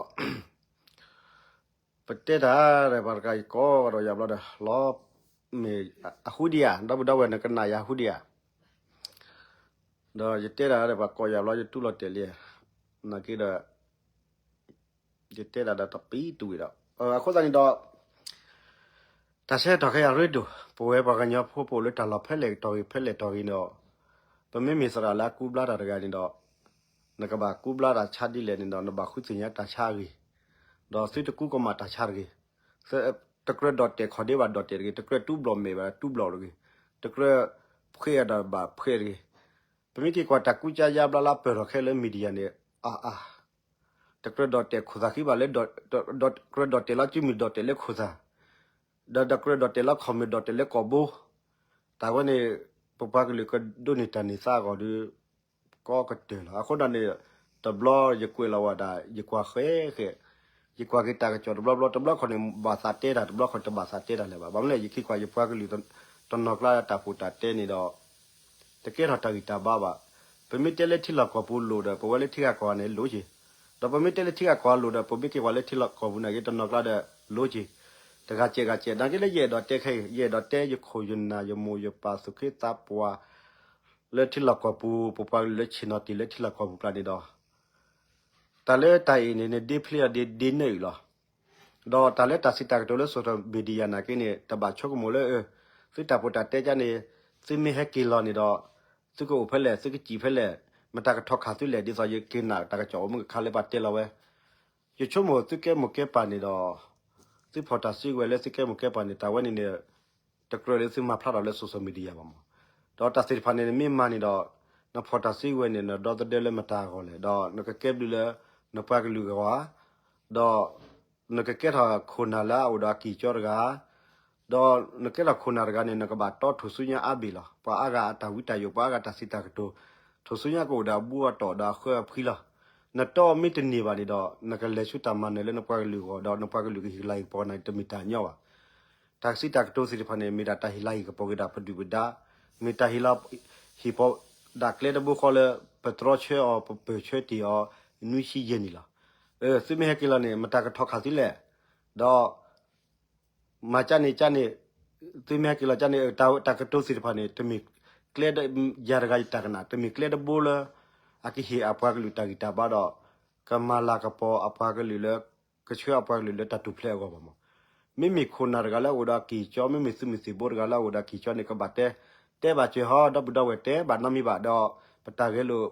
ပတဲတၢ်ဒီးပှၤတဂၤအံၤကိးဒီးယၤဘျီဒီး လီၤမ့ၢ်အဟူဒံးဧါ ဒီပုၢ်ဒီဝဲၢ်နကနၣ်ယၤဟူဒံးဧါ ဒီးယတဲတၢ်ဒီးပှၤကိးယၤဘျီယတူၢ်လိာ်တဲာ်လံ, နာ်က့ဒီး ယတဲတၢ်ဒီးတပံတဝံၤဒီး အဃိသတးန့ၣ်ဒီး တၢ်ဆၢကတီၢ်ခဲအံၤအရ့ဒိၣ်, ပဝဲပှၤကညီဖိပအိၣ်လၢတၢ်လီၢ်ဖဲလဲၣ်ကတီၢ်ဂ့ၤ ဖဲလဲၣ်ကတီၢ်ဂ့ၤန့ၣ်ဒီး, ပမ့မ့ၢ်သရၣ်လၢအကူဘျါတၢ်တဂၤန့ၣ်ဒီး, နကဘၣ်ကူဘျါတၢ်ဆါဒ်လဲၣ်န့ၣ်ဒီး နဘၣ်ဃုသ့ၣ်ညါတၢ်ဆါအဂ့ၢ်, ဒီးသုတကူကမၣ်တၢ်ဆါတဂ့ၤ. တကြၢးဒိးတဲာ်ခီၣ်ဒ့ဘၣ်ဒိးတဲာ်တဂ့ၤ, တကြၢးတူဘျီၣ်မဲာ်ဘၣ်တူဘျီၣ်တဂ့ၤ, တကြၢးဖှဲးအီၤဒီးဘၣ်ဖှဲးတဂ့ၤ. ပမ့ၢ်က့ၤကွၢ်တၢ်ကူကၠါယါဘျါလၢပၢၢ်ထီၣ်ခဲလၢ media န့ၣ်, အါအါ တကြၢးဒိးတဲာ်ခိၣ်သၣ်ဃံဘၣ်လၢ, တကြၢးဒိးတဲာ်လီၤစုမုၢ်ဒိးတဲာ်လၢခိၣ်သၣ်, ဒီးတကြၢးဒိးတဲာ်လီၤ comment ဒိးတဲာ်လၢကိာ်ဘိ, တၢ်ဝဲန့ၣ်, ပပှၤကလုာ်ကဒိးန့ၢ်တၢ်န့ၢ်သါအဂီၢ်ဒီး, ကီကတၢၢ်လီၤ. အဃိဒီးန့ၣ်, တဘျီယကွဲးလီၤဝဲဒၣ် ယကွၢ်ဃဲဃဲ, ယကွၢ်က့ၤတၢ်ကစီၣ်တဘျီဘျီ တဘျီခီန့ၣ် ဘၣ်သးတဲတၢ် တဘျီခီတဘၣ်သးတဲတၢ်လၢၤဘၣ်. ဘၣ်မနုၤလဲၣ် ယက့ၤကွၢ်ယပှၤကလုာ်တနီၤကျါတၢ်ပူတၢ်တဲန့ၣ်ဒီး တကဲထီၣ်တၢ်ဂံၢ်တၢ်ဘါဘၣ်. ပမ့ၢ်တဲလၢထံလီၢ်ကီၢ်ပူၤလိၣ်ဒီး ပဝဲလၢထံဂၤကီၢ်ဂၤန့ၣ်လိၣ်က့ၤ, ဒီးပမ့ၢ်တဲလၢထံဂၤကီၢ်ဂၤလိၣ်ဒီး ပမ့ၢ်က့ၤကွၢ်လၢထံလီၢ်ကီၢ်ပူၤန့ၣ်က့ၤ တနီၤကျါဒီးလိၣ်က့ၤ, တဂၤစဲးဂၤစဲး နာ်က့လၢယအဲၣ်ဒိးတဲခဲအံၤ ယအဲၣ်ဒိးတဲယခိၣ်ယနၢ်ယမိၢ်ယပၢ်သူၣ်က့သးပှၢ် လၢထံလီၢ်ကီၢ်ပူၤ ပပှၤကလုာ်လၢဆ့ၣ်နီၤတ့ၢ်လၢထံလီၢ်ကီၢ်ပူၤကျါန့ၣ်ဒီး တၢ်လၢတၢ်အံၤန့ၣ် နဒ့ဖျ့အီၤဒ့ဒ့နၢအံၤလီၤ. ဒီးတၢ်လၢတၢ်စံးတၢ်ကတိၤလၢ social media နာ်က့န့ၣ် တဘၣ်ဆိကမိၣ်လၢ သုတၢ်ပူတၢ်တဲကါန့ၣ် သုမ့ၢ်ဟဲက့ၤလီၤန့ၣ်ဒီး သုကအိၣ်ဖဲလဲၣ် သုကစံၣ်ဖဲလဲၣ်, မတၤကထီၣ်ခးသုလဲၣ် ဒ်သိးယက့ၤနာ်တၢ်ကစီၣ်အိၣ်မုၢ်ကခါလၢပှၤတဲလီၤဝဲ ယဆိကမိၣ်သုကဲမိၢ်ကဲပၢ်န့ၣ်ဒီး သုဖီၣ်တၢ်စုကဝဲၤလၢသုကဲမိၢ်ကဲပၢ်န့ၣ် တၢ်ဝဲန့ၣ်န့ၣ် တကြၢးလၢသုမၤဖျါထီၣ်လၢ social media ဘၣ်မး. ဒီးတၢ်သ့ၣ်တဖၣ်န့ၣ် နမ့ၢ်မၤန့ၣ်ဒီး နဖီၣ်တၢ်စုကဝဲၤန့ၣ် နဒီသဒၢလၢမတၤအဂီၢ်လဲၣ်, ဒီးနကကဲဘျုးလၢ နပှၤကလုာ်အဂီၢ်ဧါ, ဒီး နကကဲထီၣ်ခိၣ်နၢ်လၢအအိၣ်ဒီးအကံၢ်ကၠီတဂၤ ဒီးနကဲထီၣ်ခိၣ်နၢ်တဂၤန့ၣ် နကဘၣ်တီထူၣ်စုညါအါဘ့ၣ်လီၤ. ပှၤအါဂၤအတၢ်ဝံတၢ်ယိး ပှၤအါဂၤတၢ်စံးတၢ်ကတိၤ ထူၣ်စုညါကအိၣ်ဒီးအဘူအတီၢ်ဒီးအဃၢအဖှံလီၤ. နတီမ့ၢ်တန့ၢ်ဘၣ်န့ၣ်ဒီး နကလဲၤဆူတၢ်မၤနၢၤလၢနပှၤကလုာ်အဂီၢ် ဒီးနပှၤကလုာ်ကဟ့ၣ်ကလၤဟ့ၣ်ကပီၤနၤန့ၣ် တမ့ၢ်တၢ်ညီဘၣ်. တၢ်စံးတၢ်ကတိၤသ့ၣ်တဖၣ်န့ၣ် မ့ၢ်ဒၣ်တၢ်ဟ့ၣ်လၤဟ့ၣ်ကပီၤက့ၤဒၣ်ပဒုၣ်ပဒါ, မ့ၢ်တၢ်ဟ့ၣ်လၤဟ့ၣ်ကပီၤဒၣ်ကျဲတဘိဃီလၢ ပတြီဆၢအီၤ ပပၢၢ်ဆၢတ့ၢ်အီၤ နွံဆံယဲၢ်နံၣ်လီၤ. သုမ့ၢ်ဟဲက့ၤလီၤန့ၣ် မတၤကထီၣ်ခးသုလဲၣ်, ဒီး မၤကၢန့ၣ်ကၢန့ၣ်, သုမ့ၢ်ဟဲက့ၤလီၤကၢန့ၣ် တၢ်ကတိၤသ့ၣ်တဖၣ်န့ၣ် တမ့ၢ်ကျဲ ယၤတဂၤယတၢ်ကနၣ် တမ့ၢ်ကျဲတဘိလၢ အကဟ့ၣ်အပှၤကလုာ်တၢ်ဂံၢ်တၢ်ဘါဒီး ကမၤလၤကပီၤအပှၤကလုာ်လၢ ကဆှၢအပှၤကလုာ်လၢတၢ်ထူၣ်ဖျဲးအဂီၢ်ဘၣ်မး. မ့မ့ၢ်ခိၣ်နၢ်တဂၤလၢအအိၣ်ဒီးအကံၢ်ကၠီ မ့မ့ၢ်သုးမုၢ်သံၣ်ဘိတဂၤလၢအအိၣ်ဒီးအကံၢ်ကၠီန့ၣ် ကဘၣ်တဲ, တဲဘၣ်စၢၤဟီ ဒီပုၢ်ဒီဝဲၢ်တဲဘၣ်နီတမံၤဘၣ်ဒီး ပတၢ်ဂဲၤလိာ်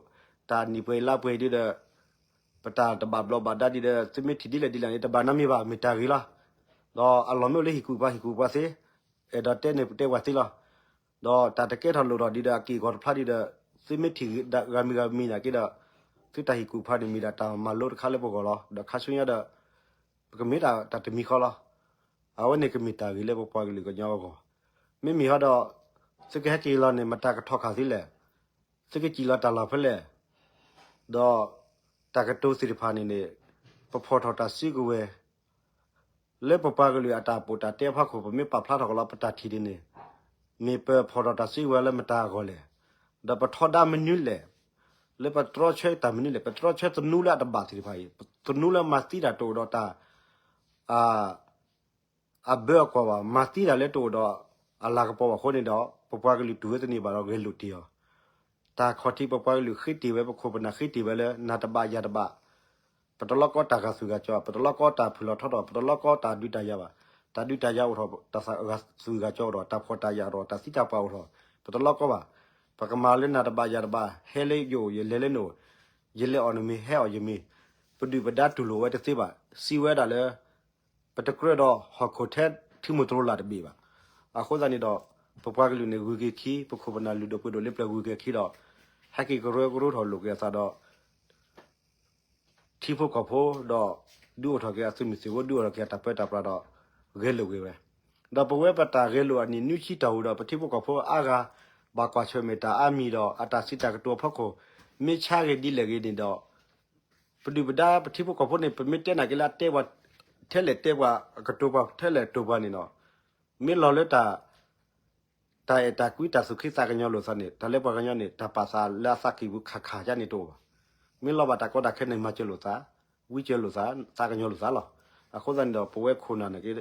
တၢ်နံၣ်ပှဲၤအံၤလါပှဲၤအံၤဒ်ဒီး ပတၢ်တဘၣ်ဘျီးဘၣ်ဒါဒ်ဒီး သုမ့ၢ်ထံၣ်ဒ်လဲၣ်ဒ်လဲၣ်န့ၣ် တဘၣ်နီတမံၤဘၣ် မ့ၢ်တၢ်ဂ့ၤလီၤ. ဒီးအလီၢ်မ့ၢ်အိၣ်လၢဟံၣ်ကူၣ်ပၤဟံၣ်ကူၣ်ပၤသ့, အဲၣ်ဒိးတဲန့ၣ်ပတဲပှၤသ့လီၤ. ဒီးတၢ်တကဲထီၣ်လိၣ်ထီၣ်ဒ်ဒီးအက့ၢ်အဂီၤတဖျါဒ်ဒီး သုမ့ၢ်ထံၣ်ဂၤမံၤဂၤမံၤနာ်က့ဒီး သုတၢ်ဟံၣ်ကူၣ်ပၤန့ၣ်မ့ၢ်ဒၣ်တၢ်မၤလိတခါလၢပဂီၢ်လီၤ. ဒီးခါဆူညါဒီး ပကမ့ၢ်ဒၣ်တၢ်တမံၤဃီလီၤ. အဝဲန့ၣ်ကမ့ၢ်တၢ်ဂ့ၤလၢပပှၤကလုာ်ကညီအဂီၢ်, မ့မ့ၢ်ဟီဒီး သုကဟဲက့ၤလီၤန့ၣ် မတၤကထီၣ်ခးသုလဲၣ်, သုကစံၣ်လီၤတၢ်လီၢ်ဖဲလဲၣ်, ဒီးတၢ်ကတိၤသ့ၣ်တဖၣ်န့ၣ်န့ၣ် ပဖီၣ်ထီၣ်တၢ်စုကဝဲၤ လၢပပှၤကလုာ်အတၢ်ပူတၢ်တဲအဖီခိၣ် ပမ့ၢ်ပာ်ဖျါထီၣ်ကလီၤပတၢ်ထံၣ်ဒ်န့ၣ်, မ့ၢ်ပဖီၣ်ထီၣ်တၢ်စုကဝဲၤလၢမတၤအဂီၢ်လဲၣ်, ဒီးပထီဒါမနုၤလဲၣ်, လၢပတြီဆၢတၢ်မနုၤလဲၣ်, ပတြီဆၢသနူလၢအတဘၣ်သ့ၣ်တဖၣ်အံၤ, သနူလၢမၤသံတၢ်တအိၣ်ဒီးတၢ် အဘၢအကွၢ်ဘၣ်, မၤသံတၢ်လၢတအိၣ်ဒီးအလၤကပီၤဘၣ်အဃိန့ၣ်ဒီး ပပှၤကလုာ်တူၢ်ဝဲတန့ၢ်ဘၣ်ဒီးဂဲၤလိာ်တ့ၢ်အီၤ, တၢ်ခီၣ်ထံးပပှၤကလုာ်ဃ့တ့ၢ်ဝဲ ပခိၣ်ပနၢ်ဃ့တ့ၢ်ဝဲလၢ နၤတဘၣ်ယၤတဘၣ်, ပတလီကီတၢ်ဂာ်သူၣ်ဂာ်ကၠီ, ပတလီကီတၢ်ဖုၣ်လီၤထီထီၣ်, ပတလီကီတၢ်ဒုးတၢ်ယၤဘၣ်, တၢ်ဒုးတၢ်ယၤအိၣ်ထီၣ်, တၢ်ဂာ်သူၣ်ဂာ်ကၠီအိၣ်ထီၣ်, တၢ်ဖှီၣ်တၢ်ယာ်အိၣ်ထီၣ်, တၢ်သံတၢ်ပှၢ်အိၣ်ထီၣ်, ပတလီကီဘၣ်, ပကမၤလၢနၤတဘၣ်ယၤတဘၣ်, ဟဲလၢယအိၣ် ယလဲၤလၢနအိၣ်, ယလဲၤအီၣ်နမ့ၤ ဟဲအီၣ်ယမ့ၤ, ပဒုၣ်ပဒါတူၢ်လိာ်ဝဲတသ့ဘၣ်, စံးဝဲဒၣ်လၢ ပတကြၢးဒီးဟီၣ်ခိၣ်ထဲထံမိၢ်တရိၤလၢ်တဘ့ၣ်ဘၣ်. အဃိသတးန့ၣ်ဒီး ပပှၤကလုာ်န့ၣ် ဂုၤက့ၤခံ, ပခိၣ်ပနၢ်လုၢ်ဒိၣ်ပှ့ၤဒိၣ်လၢပျၢၤဂုၤက့ၤခံဒီး ဟဲက့ၤကရၢကရိထီၣ်လိာ်က့ၤအသးဒီး ထံဖိကီၢ်ဖိဒီး ဒုးအိၣ်ထီၣ်က့ၤအသုးမုၢ်သံၣ်ဘိ ဒုးအိၣ်ထီၣ်က့ၤအတၢ်ပၢတၢ်ပြးဒီး ဂဲၤလိာ်က့ၤဝဲ, ဒီးပဝဲပတၢ်ဂဲၤလိာ်အနံၣ်နွံဆံတီၢ်ပူၤဒီး ပထံဖိကီၢ်ဖိအါဂၤ ဘၣ်ကွၢ်ဆၢၣ်မဲာ်တၢ်အါမံၤဒီး အတၢ်စံးတၢ်ကတိၤအဖီခိၣ် မ့ၢ်ဆါဂ့ၤဒ်လဲၣ်ဂ့ၤန့ၣ်ဒီး ပဒုၣ်ပဒါပထံဖိကီၢ်ဖိန့ၣ် ပမ့ၢ်တဲနာ်က့လၢအတဲပှၤ ထဲလဲၣ်တဲပှၤ အကတိၤပှၤထဲလဲၣ်ကတိၤပှၤန့ၣ်ဒီး မ့ၢ်လီၤလၢတၢ် တၢ်အဲၣ်တၢ်ကွံ တၢ်သူၣ်က့သးကညီၤလိာ်သးန့ၣ် တၢ်လၢပှၤကညီန့ၣ် တၢ်ပာ်သးလၢအသးကံၢ်ပူၤခးခးဒ်န့ၣ်တအိၣ်ဘၣ်. မ့ၢ်လီၤဘၣ်တၢ်ကီတၢ်ခဲန့ၣ် မၤစၢၤလိာ်သး, ဝံစၢၤလိာ်သး, သးကညီၤလိာ်သးလီၤ. အဃိသတးန့ၣ်ဒီး ပဝဲခိၣ်နၢ်နာ်က့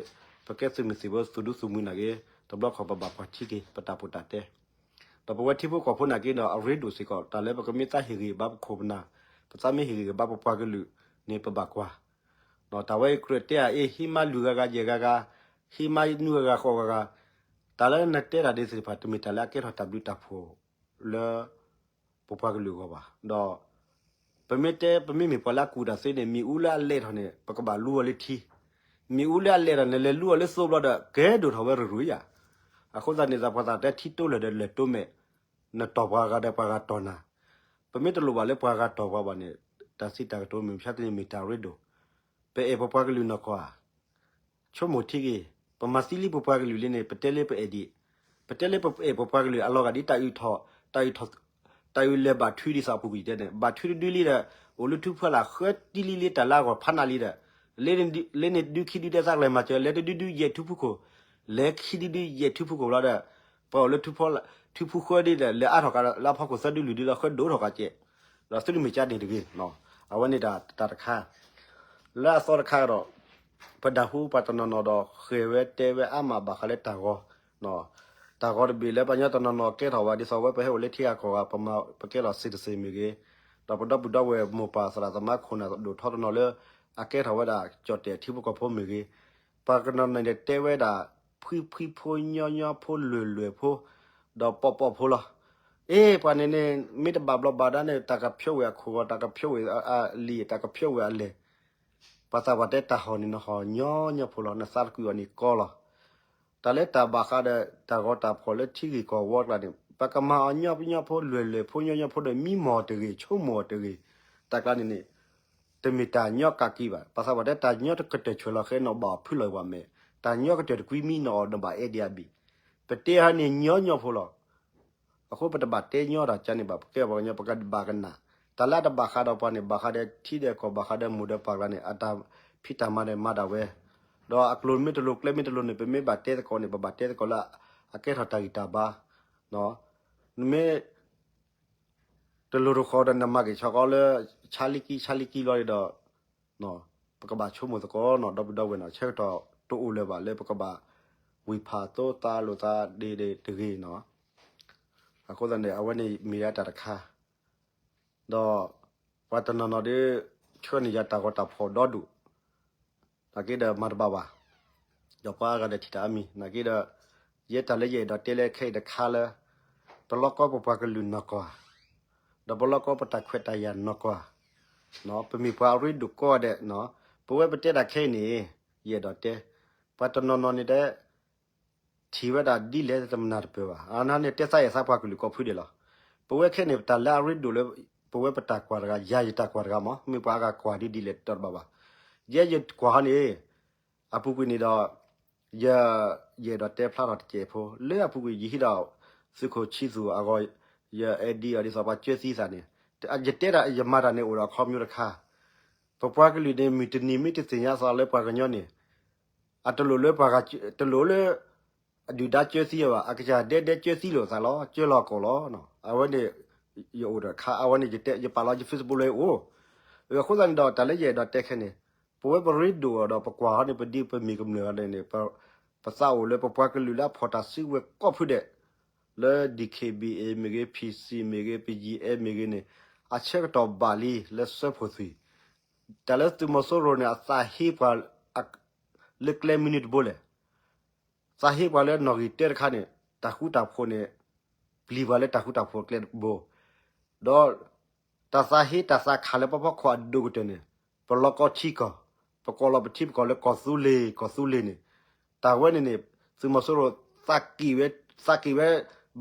ပကဲသုးမုၢ်သံၣ်ဘိ သူၣ်ဒူသူၣ်မုၢ်နာ်က့ တဘျီခီၣ်ပဘၣ်ကွၢ်ထံက့ၤ ပတၢ်ပူၤတၢ်တဲ ဒီးပဝဲထံဖိကီၢ်ဖိနာ်က့ဒီးအရ့ဒိၣ်စ့ၢ်ကီး တၢ်လၢပကမ့ၢ်သးဟ့ၣ်ဂံၢ်ဘါပခိၣ်ပနၢ်, ပသးမ့ၢ်ဟ့ၣ်ဂံၢ်ဘါပပှၤကလုာ်န့ၣ် ပဘၣ်ကွၢ်. တၢ်ဝဲအံၤကြၢးတဲအီၤအ့ၣ် ဟံးမါလုၢ်ဂၤဂၤယဲၢ်ဂၤဂၤ, ဟ့ၣ်မါနွံဂၤဂၤဃိးဂၤဂၤ, တၢ်လၢနတဲတၢ်ဒ်သ့ၣ်တဖၣ် တမ့ၢ်တၢ်လၢအကဲထီၣ်တၢ်ဘျုးတၢ်ဖှိၣ်လၢ ပပှၤကလုာ်အဂီၢ်ဘၣ်. ဒီး ပမ့ၢ်တဲ ပမ့မ့ၢ်ပှၤလၢအကူၣ်တၢ်သ့န့ၣ် မ့ၣ်အူလၢအလဲၤထီၣ်န့ၣ် ပကဘၣ်လူအီၤလၢထံ, မ့ၣ်အူလၢအလဲၤထီၣ်န့ၣ် လဲၤလူအီၤလၢသိဘျီဒီး ကဲဒိၣ်ထီၣ်ဝဲရရူၤယၤ. အဃိသတးန့ၣ် သးပှၤသးတဲထံတိလဲၢ်ဒီးလဲၤတိမဲာ်, နတီၢ်ပှၤဂၤဒီးပှၤဂၤတီၢ်နၤ, ပမ့ၢ်တလိၣ်ဘၣ်လၢပှၤဂၤတီၢ်ပှၤဘၣ်န့ၣ် တၢ်စံးတၢ်ကတိၤမ့ၢ်မ့ၢ်ဆါတန့ၣ်မ့ၢ်တၢ်ရ့ဒိၣ်, ပအဲၣ်ပပှၤကလုာ်နီၢ်ကီၢ်ဧါ ဆိကမိၣ်ထံဂ့ၤ, ပမၤသံလံပပှၤကလုာ်လံန့ၣ် ပတဲလၢပအဲၣ်ဒံး, ပတဲလၢပအဲၣ်ပပှၤကလုာ်အလီၤဂာ်ဒ်တၢ်အုးထီၣ်, တၢ်အုးထီၣ်, တၢ်အုးလဲၤဘၣ်ထွံဒ်သိးအပူၤကွံာ်တဲန့ၣ် ဘၣ်ထွံတဒုလံဒီး အိၣ်လၢထူဖီလာ်ဃၢတံၢ်လံလံတၢ်လၢအဂီၢ်ဖးနးလံဒီး လၢန့ၣ်ဒုခံဒုတဲသးကလဲၤမၤစၢၤ လဲၤတဒုဒုယဲၢ်ထူဖူခိၣ်, လဲၤခံဒုဒုယဲၢ်ထူဖူခိၣ်ဘျီဒီး ပှၤအိၣ်လၢ ထူဖူဃၢဒ်ဒီး လဲၤအါထီၣ်ကးလၢအဖီခိၣ်သၢဒုလွံၢ်ဒုလီၤ ဃၢဒိၣ်ထီၣ်ကးကဲး, ဒီးသုတမ့ၢ်ကါန့ၣ်တဂ့ၤ, အဝဲန့ၣ်တၢ်တခါ လၢအသီတခါဒီး ပဒၣ်ဟူပှၤတနီၤနီၤဒီးဃဲၤဝဲတဲဝဲအါမးဘၣ်ဃးလၢတၢ်ဂီၤ, တၢ်ဂီၤတဘ့ၣ်လၢပှၤကညီတနီၤနီၤကဲထီၣ်ဝဲဒ်သိးဝဲပဟဲအိၣ်လၢထံဂၤကီၢ်ဂၤ ပမၤပကဲလီၤစ့တစ့မ့ၢ်ဂ့ၤ, ဒီးပဒီပုၢ်ဒီဝဲၢ်မိၢ်ပၢ်သရၣ်သမါခိၣ်နၢ်ဒိၣ်ထီတနီၤလၢ အကဲထီၣ်ဝဲဒၣ်ကၠီၣ်တဲၣ်ထံဖိကီၢ်ဖိမ့ၢ်ဂ့ၤ, ပှၤကနီၤနီၤန့ၣ်တဲဝဲဒၣ် ဖှံဖှံဖိညီညီဖိလွဲၢ်လွဲၢ်ဖိ ဒီးပိာ်ပိာ်ဖိလီၤ. အ့ ပှၤန့ၣ်န့ၣ် မ့ၢ်တဘၣ်ဘျီးဘၣ်ဒါန့ၣ် တၢ်ကဖျိဝဲအခိၣ်ဂီၤ တၢ်ကဖျိဝဲအလံာ် တၢ်ကဖျိဝဲအလဲၢ်, ပှၤသးပှၢ်တဲတၢ်ဟီၣ်န့ၣ် နဟီၣ်ညီညီဖိလီၤ နသးတကွံာ်အီၤန့ၣ်ကီလီၤ. တၢ်လၢတၢ်ဘၣ်ဃးဒီးတၢ်ဂီၤတၢ်ဖီၣ်လၢထံဂ့ၢ်ကီၢ်ဝီကျါန့ၣ် ပကမၤအီၤညီညီဖိလွဲၢ်လွဲၢ်ဖိညီညီဖိဒီး မံမီၢ်တဂ့ၤ ဆိကမိၣ်အီၤတဂ့ၤ, တၢ်ကျါန့ၣ်န့ၣ် တမ့ၢ်တၢ်ညီကးက့ၤဘၣ်. ပှၤသးပှၢ်တဲတၢ်ညီကတၢၢ်ဆွဲၤလီၤဃဲ နဘၣ်အီၣ်ဖုလီၤဝဲမဲာ်, တၢ်ညီကတၢၢ်တကွံမံ နအီၣ်နဘၣ်အဲၣ်ဒံးအဘ့ၣ်, ပတဲဟီန့ၣ်ညီညီဖိလီၤ. အဃိပတဘၣ်တဲညီတၢ်ကါန့ၣ်ဘၣ်, ပကဲပှၤကညီ ပကဘၣ်ကနၣ်, တၢ်လၢအတဘၣ်ဃးဒီးပှၤန့ၣ် ဘၣ်ဃးဒီးထံဒီးကီၢ် ဘၣ်ဃးဒီးမိၢ်ဒီးပၢ်ကျါန့ၣ် အတၢ်ဖံးတၢ်မၤန့ၣ်မၤဒၣ်ဝဲ, ဒီးအကျိၤမ့ၢ်တလိၤ ကျဲမ့ၢ်တလိၤန့ၣ် ပမ့ၢ်ဘၣ်တဲသကိးန့ၣ် ပဘၣ်တဲသကိးလၢ အကဲထီၣ်တၢ်ဂံၢ်တၢ်ဘါ, နမ့ၢ် တလိၤတဃီဒီးနမၤက့ၤဆီဃီလၢ ဆါလံကံ ဆါလံကံလီၤဒီး ပကဘၣ်ဆိကမိၣ်သကိးနီၤ ဒီပုၢ်ဒီဝဲၢ်နီၤ ဆၢကတီၢ်တအိၣ်လၢၤဘၣ်လၢပကဘၣ်ဝံၢ်ဖးသိသးလိာ်သးဒ်တဂ့ၤနီၤ. အဃိသတးန့ၣ် အဝဲန့ၣ်မ့ၢ်ဒၣ်တၢ်တခါ ဒီးပှၤတနီၤနီၤဒီး ဆှၢန့ၢ်ယၤတၢ်ဂီၤတၢ်ဖီၣ်ဒီဒူၣ် နာ်က့ဒီးမၤတဘၣ်ဘၣ်, ဒီးပှၤအါဂၤဒီးထံၣ်တၢ်အါမံၤ နာ်က့ဒီး ယဲတၢ်လၢယအဲၣ်ဒိးတဲလၢခဲအံၤတခါလၢ ပလီၢ်ကီၢ်ပပှၤကလုာ်နီၢ်ကီၢ်ဧါ, ဒီးပလီၢ်ကီၢ်ပတၢ်ခွဲးတၢ်ယာ်နီၢ်ကီၢ်ဧါ, ပမ့ၢ်ပှၤအရ့ဒိၣ်ကိးဂၤဒဲး, ပဝဲပတဲတၢ်ခဲအံၤန့ၣ် ယအဲၣ်ဒိးတဲ, ပှၤတနီၤနီၤန့ၣ်တဲ ထံၣ်ဝဲဒၣ်ဒ်လဲၣ်တမနၤတပၢၢ်ဘၣ်. အန့ၣ်တဲသးအဲၣ်သးပှၤကလုာ်ကိးဖုဒဲးလီၤ. ပဝဲခဲန့ၣ် ပတၢ်လၢအရ့ဒိၣ်လၢ ပဝဲပတၢ်ကွၢ်တဂၤ ယၤယတၢ်ကွၢ်တဂၤမး မ့ၢ်ပှၤအါဂၤကွၢ်ဒ်ဒ်လဲၣ်တတီတဘၣ်ဘၣ်. ယဲယကွၢ်ဟီန့ၣ် အပူၤကွံာ်န့ၣ်ဒီး ယ ယအဲၣ်ဒိးတဲဖျါထီၣ်တစဲးဖိ လၢအပူၤကွံာ်ယဟံးဒီး သုးခိၣ်ဆံသူၣ်အဂီၢ် ယအဲၣ်ဒိးအီၤဒ်သိးပှၤကၢသံသးန့ၣ် ယတဲဒၣ်ယမၤတၢ်န့ၣ်အိၣ်ဒီးအခီပညီတခါ ပပှၤကလုာ်န့ၣ် မုၢ်တနံၤမ့ၢ်တသ့ၣ်ညါသးလၢပှၤကညီန့ၣ် အတလိၣ်လၢပှၤဂၤ တလိၣ်လၢ အဒုၣ်ဒါကၢသံအီၤဘၣ် အကစၢ်ဒဲဒဲကၢသံလိာ်သးလီၤ ကၢလီၤကီၢ်လီၤ. အဝဲန့ၣ် ယအိၣ်ဒီးခါ အဝဲန့ၣ် ယပာ်လီၤယ Facebook လၢယအိၣ် အဃိသတးန့ၣ်ဒီး တၢ်လၢယအဲၣ်ဒိးတဲခဲန့ၣ် ပဝဲပရ့ဒိၣ်အီၤဒီးပကွၢ်ဟီန့ၣ် ပဒ်ပမ့ၢ်ကမျၢၢ်ဂၤန့ၣ် ပသးအိၣ်လၢပပှၤကလုာ်လၢအဖီၣ်တၢ်စုကဝဲၤကိးဖုဒဲး လၢ DKBA မ့ၢ်ဂ့ၤ PC မ့ၢ်ဂ့ၤ ပယံၤအဲမ့ၢ်ဂ့ၤန့ၣ် အဆၢကတီၢ်ဘၣ်လံလၢစၢဖှိၣ်သွံၣ် တၢ်လၢသုးမီၤစိရိၤန့ၣ် အသးဟ့ပှၤ လၢကျဲမနုၤတဘိလဲၣ်. သးဟ့ပှၤလၢနီၣ်ဂံၢ်တၢတခါန့ၣ် တၢ်ဃူတၢ်ဖိးန့ၣ် ပျံၤပှၤလၢတၢ်ဃူတၢ်ဖိးကျဲတဘိ ဒီး တၢ်သးဟ့တၢ်သးခးလၢပဖီခိၣ်အဒိၣ်ကတၢၢ်န့ၣ် ပလီၢ်ကီၢ်ထံကီၢ် ပကိးလီၤပထံပကီၢ်လၢကီၢ်သူလ့ၤ ကီၢ်သူလ့ၤန့ၣ် တၢ်ဝဲန့ၣ်န့ၣ် သုးမီၤစိရိၤ သးက့ၤဝဲ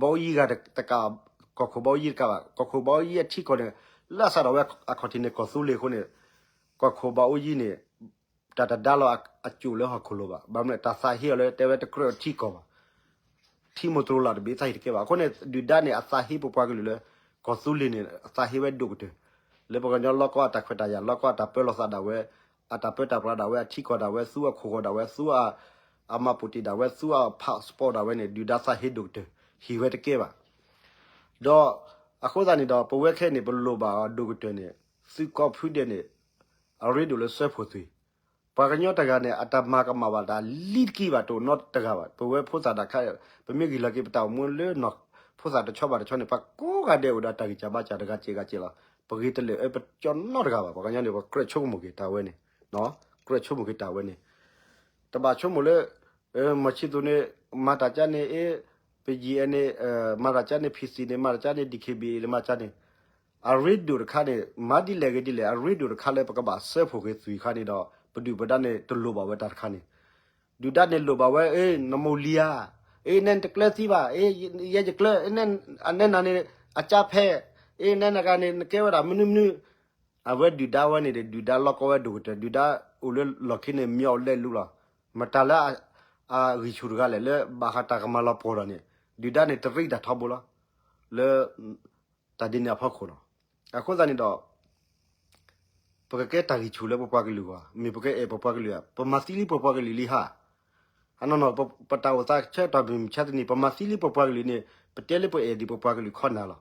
ဘီအိယံဂၤတကး ကီၢ်ခိၣ်ဘီအိယံတကးဘၣ် ကီၢ်ခိၣ်ဘီအိယံအထံကီၢ်န့ၣ် လၢအစးထီၣ်ဝဲအခီၣ်ထံးန့ၣ် ကီၢ်သူလ့ၤအဃိန့ၣ် ကီၢ်ခိၣ်ဘီအိယံန့ၣ် တၢ်တဒါလီၤအစိၣ်လၢဟီၣ်ခိၣ်လိၤဘၣ် ဘၣ်မနုၤတၢ်သးဟ့အီၤလၢတဲဝဲတကြၢးထံကီၢ်ဘၣ် ထံမိၢ်တရိလၢ်တဘ့ၣ်သးဟ့တကဲဘၣ် အဃိန့ၣ် ဒုၣ်ဒါန့ၣ် အသးဟ့ပပှၤကလုာ်လၢ ကီၢ်သူလ့ၤန့ၣ် အသးဟ့ဝဲဒိၣ်ကတၢၢ် လၢပှၤကညီလီၢ်ကီၢ်အတၢ်ခွဲးတၢ်ယာ် လီၢ်ကီၢ်အတၢ်ပၢလီၤသးဒၣ်ဝဲ အတၢ်ပၢတၢ်ပြးဒၣ်ဝဲ အထံကီၢ်ဒၣ်ဝဲ သူအခိၣ်ဂီၤဒၣ်ဝဲ သူ အမှတ်ပုံတင်ဒၣ်ဝဲ သူအ passport ဒၣ်ဝဲန့ၣ် ဒုၣ်ဒါသးဟ့ဒိၣ်ကတၢၢ် ဟ့ၣ်ဝဲတကဲဘၣ် ဒီး အဃိသတးန့ၣ်ဒီး ပဝဲခဲန့ၣ် ပလိၣ်ဘၣ်အီၤဒိၣ်ကတၢၢ်န့ၣ် သုးကီၢ်ဖုဒဲးန့ၣ် အရ့ဒိၣ်လၢစၢဖှိၣ်သွံၣ် ပှၤကညီတဂၤန့ၣ် အတၢ်မၤကမၣ်ဘၣ်တၢ်လံတက့ၢ်ဘၣ်တအိၣ်နီတဂၤဘၣ် ပဝဲဖိသၣ်တၢ်ခါ ပမ့ၢ်ဂံၢ်လီၤက့ၤပတၢ်အိၣ်မူလၢ ဖိသၣ်တဆီဘၣ်တဆီန့ၣ် ပှၤကိးဂၤဒဲးအိၣ်ဒီးတၢ်ဂံၢ်စၢ်ဘါစၢ်တဂၤစဲးဂၤစဲးလီၤ ပဂ့ၤတလၢာ်အၢပကၠီနီတဂၤဘၣ် ပှၤကညီန့ၣ် ပကြၢးဆိကမိၣ်က့ၤတၢ်ဝဲန့ၣ် ကြၢးဆိကမိၣ်က့ၤတၢ်ဝဲန့ၣ် တဘၣ်ဆိကမိၣ်လၢ မီၤဆံၣ်သူန့ၣ် မၤတၢ်ကါန့ၣ် အ့ ပယံၤအဲန့ၣ် မၤတၢ်ကါန့ၣ် ဖံစံၣ်န့ၣ် မၤတၢ်ကါန့ၣ် ဒံၣ်ခ့ဘံၣ်အ့န့ၣ် မၤတၢ်ကါန့ၣ် အရ့ဒိၣ်တခါန့ၣ် မၤဒ်လဲၣ်ဂ့ၤဒ်လဲၣ် အရ့ဒိၣ်တခါလၢပကဘၣ်စၢဖှိၣ်က့ၤသွံၣ်ခါန့ၣ်ဒီး ပဒုၣ်ပဒါန့ၣ် တလိၣ်ဘၣ်ဝဲတၢ်တခါန့ၣ် ဒုၣ်ဒါန့ၣ်လိၣ်ဘၣ်ဝဲ အ့ နမိၢ်လံဧါ, အ့ နဲနတကျၢၤသံဘၣ်, အ့ ယဲယကျၢၤ, အနဲနၤန့ၣ် အကါဖဲ, အ့ နဲနဂၤန့ၣ် နကဲဝဲဒၣ်မနုၤမနုၤ, အဝဲဒုၣ်ဒါဝဲန့ၣ်ဒီး ဒုၣ်ဒါလီၤကီဝဲဒိၣ်ကတၢၢ် ဒုၣ်ဒါအိၣ်လၢလီၢ်ခံန့ၣ် မ့ၢ်အီၤလဲလူလီၤ, မတၤလၢ အဂံၢ်ဆူၣ်တဂၤလဲၣ် လၢဘၣ်ဃးတၢ်ကမၤလီၤပှီၢ်ဒီးန့ၣ် ဒုၣ်ဒါန့ၣ်တရံးတၢ်ထီဘိလီၤ, လၢ တၢ်ဒ်န့ၣ်အဖီခိၣ်လီၤ. အဃိသတးန့ၣ်ဒီး ပကကဲတၢ်ဂံၢ်ဆူၣ်လၢပပှၤကလုာ်အဂီၢ်, မ့ၢ်ပကအဲၣ်ပပှၤကလုာ်ဧါ, ပမၤသံလံပပှၤကလုာ်လံဟါ. အနီၢ်နီၢ် ပတၢ်အိၣ်သးဆၢကတီၢ်မုၢ်မဆါတနံၤ ပမၤသံလံပပှၤကလုာ်န့ၣ် ပတဲလၢပအဲၣ်ဒံးပပှၤကလုာ်ခီနၤလီၤ.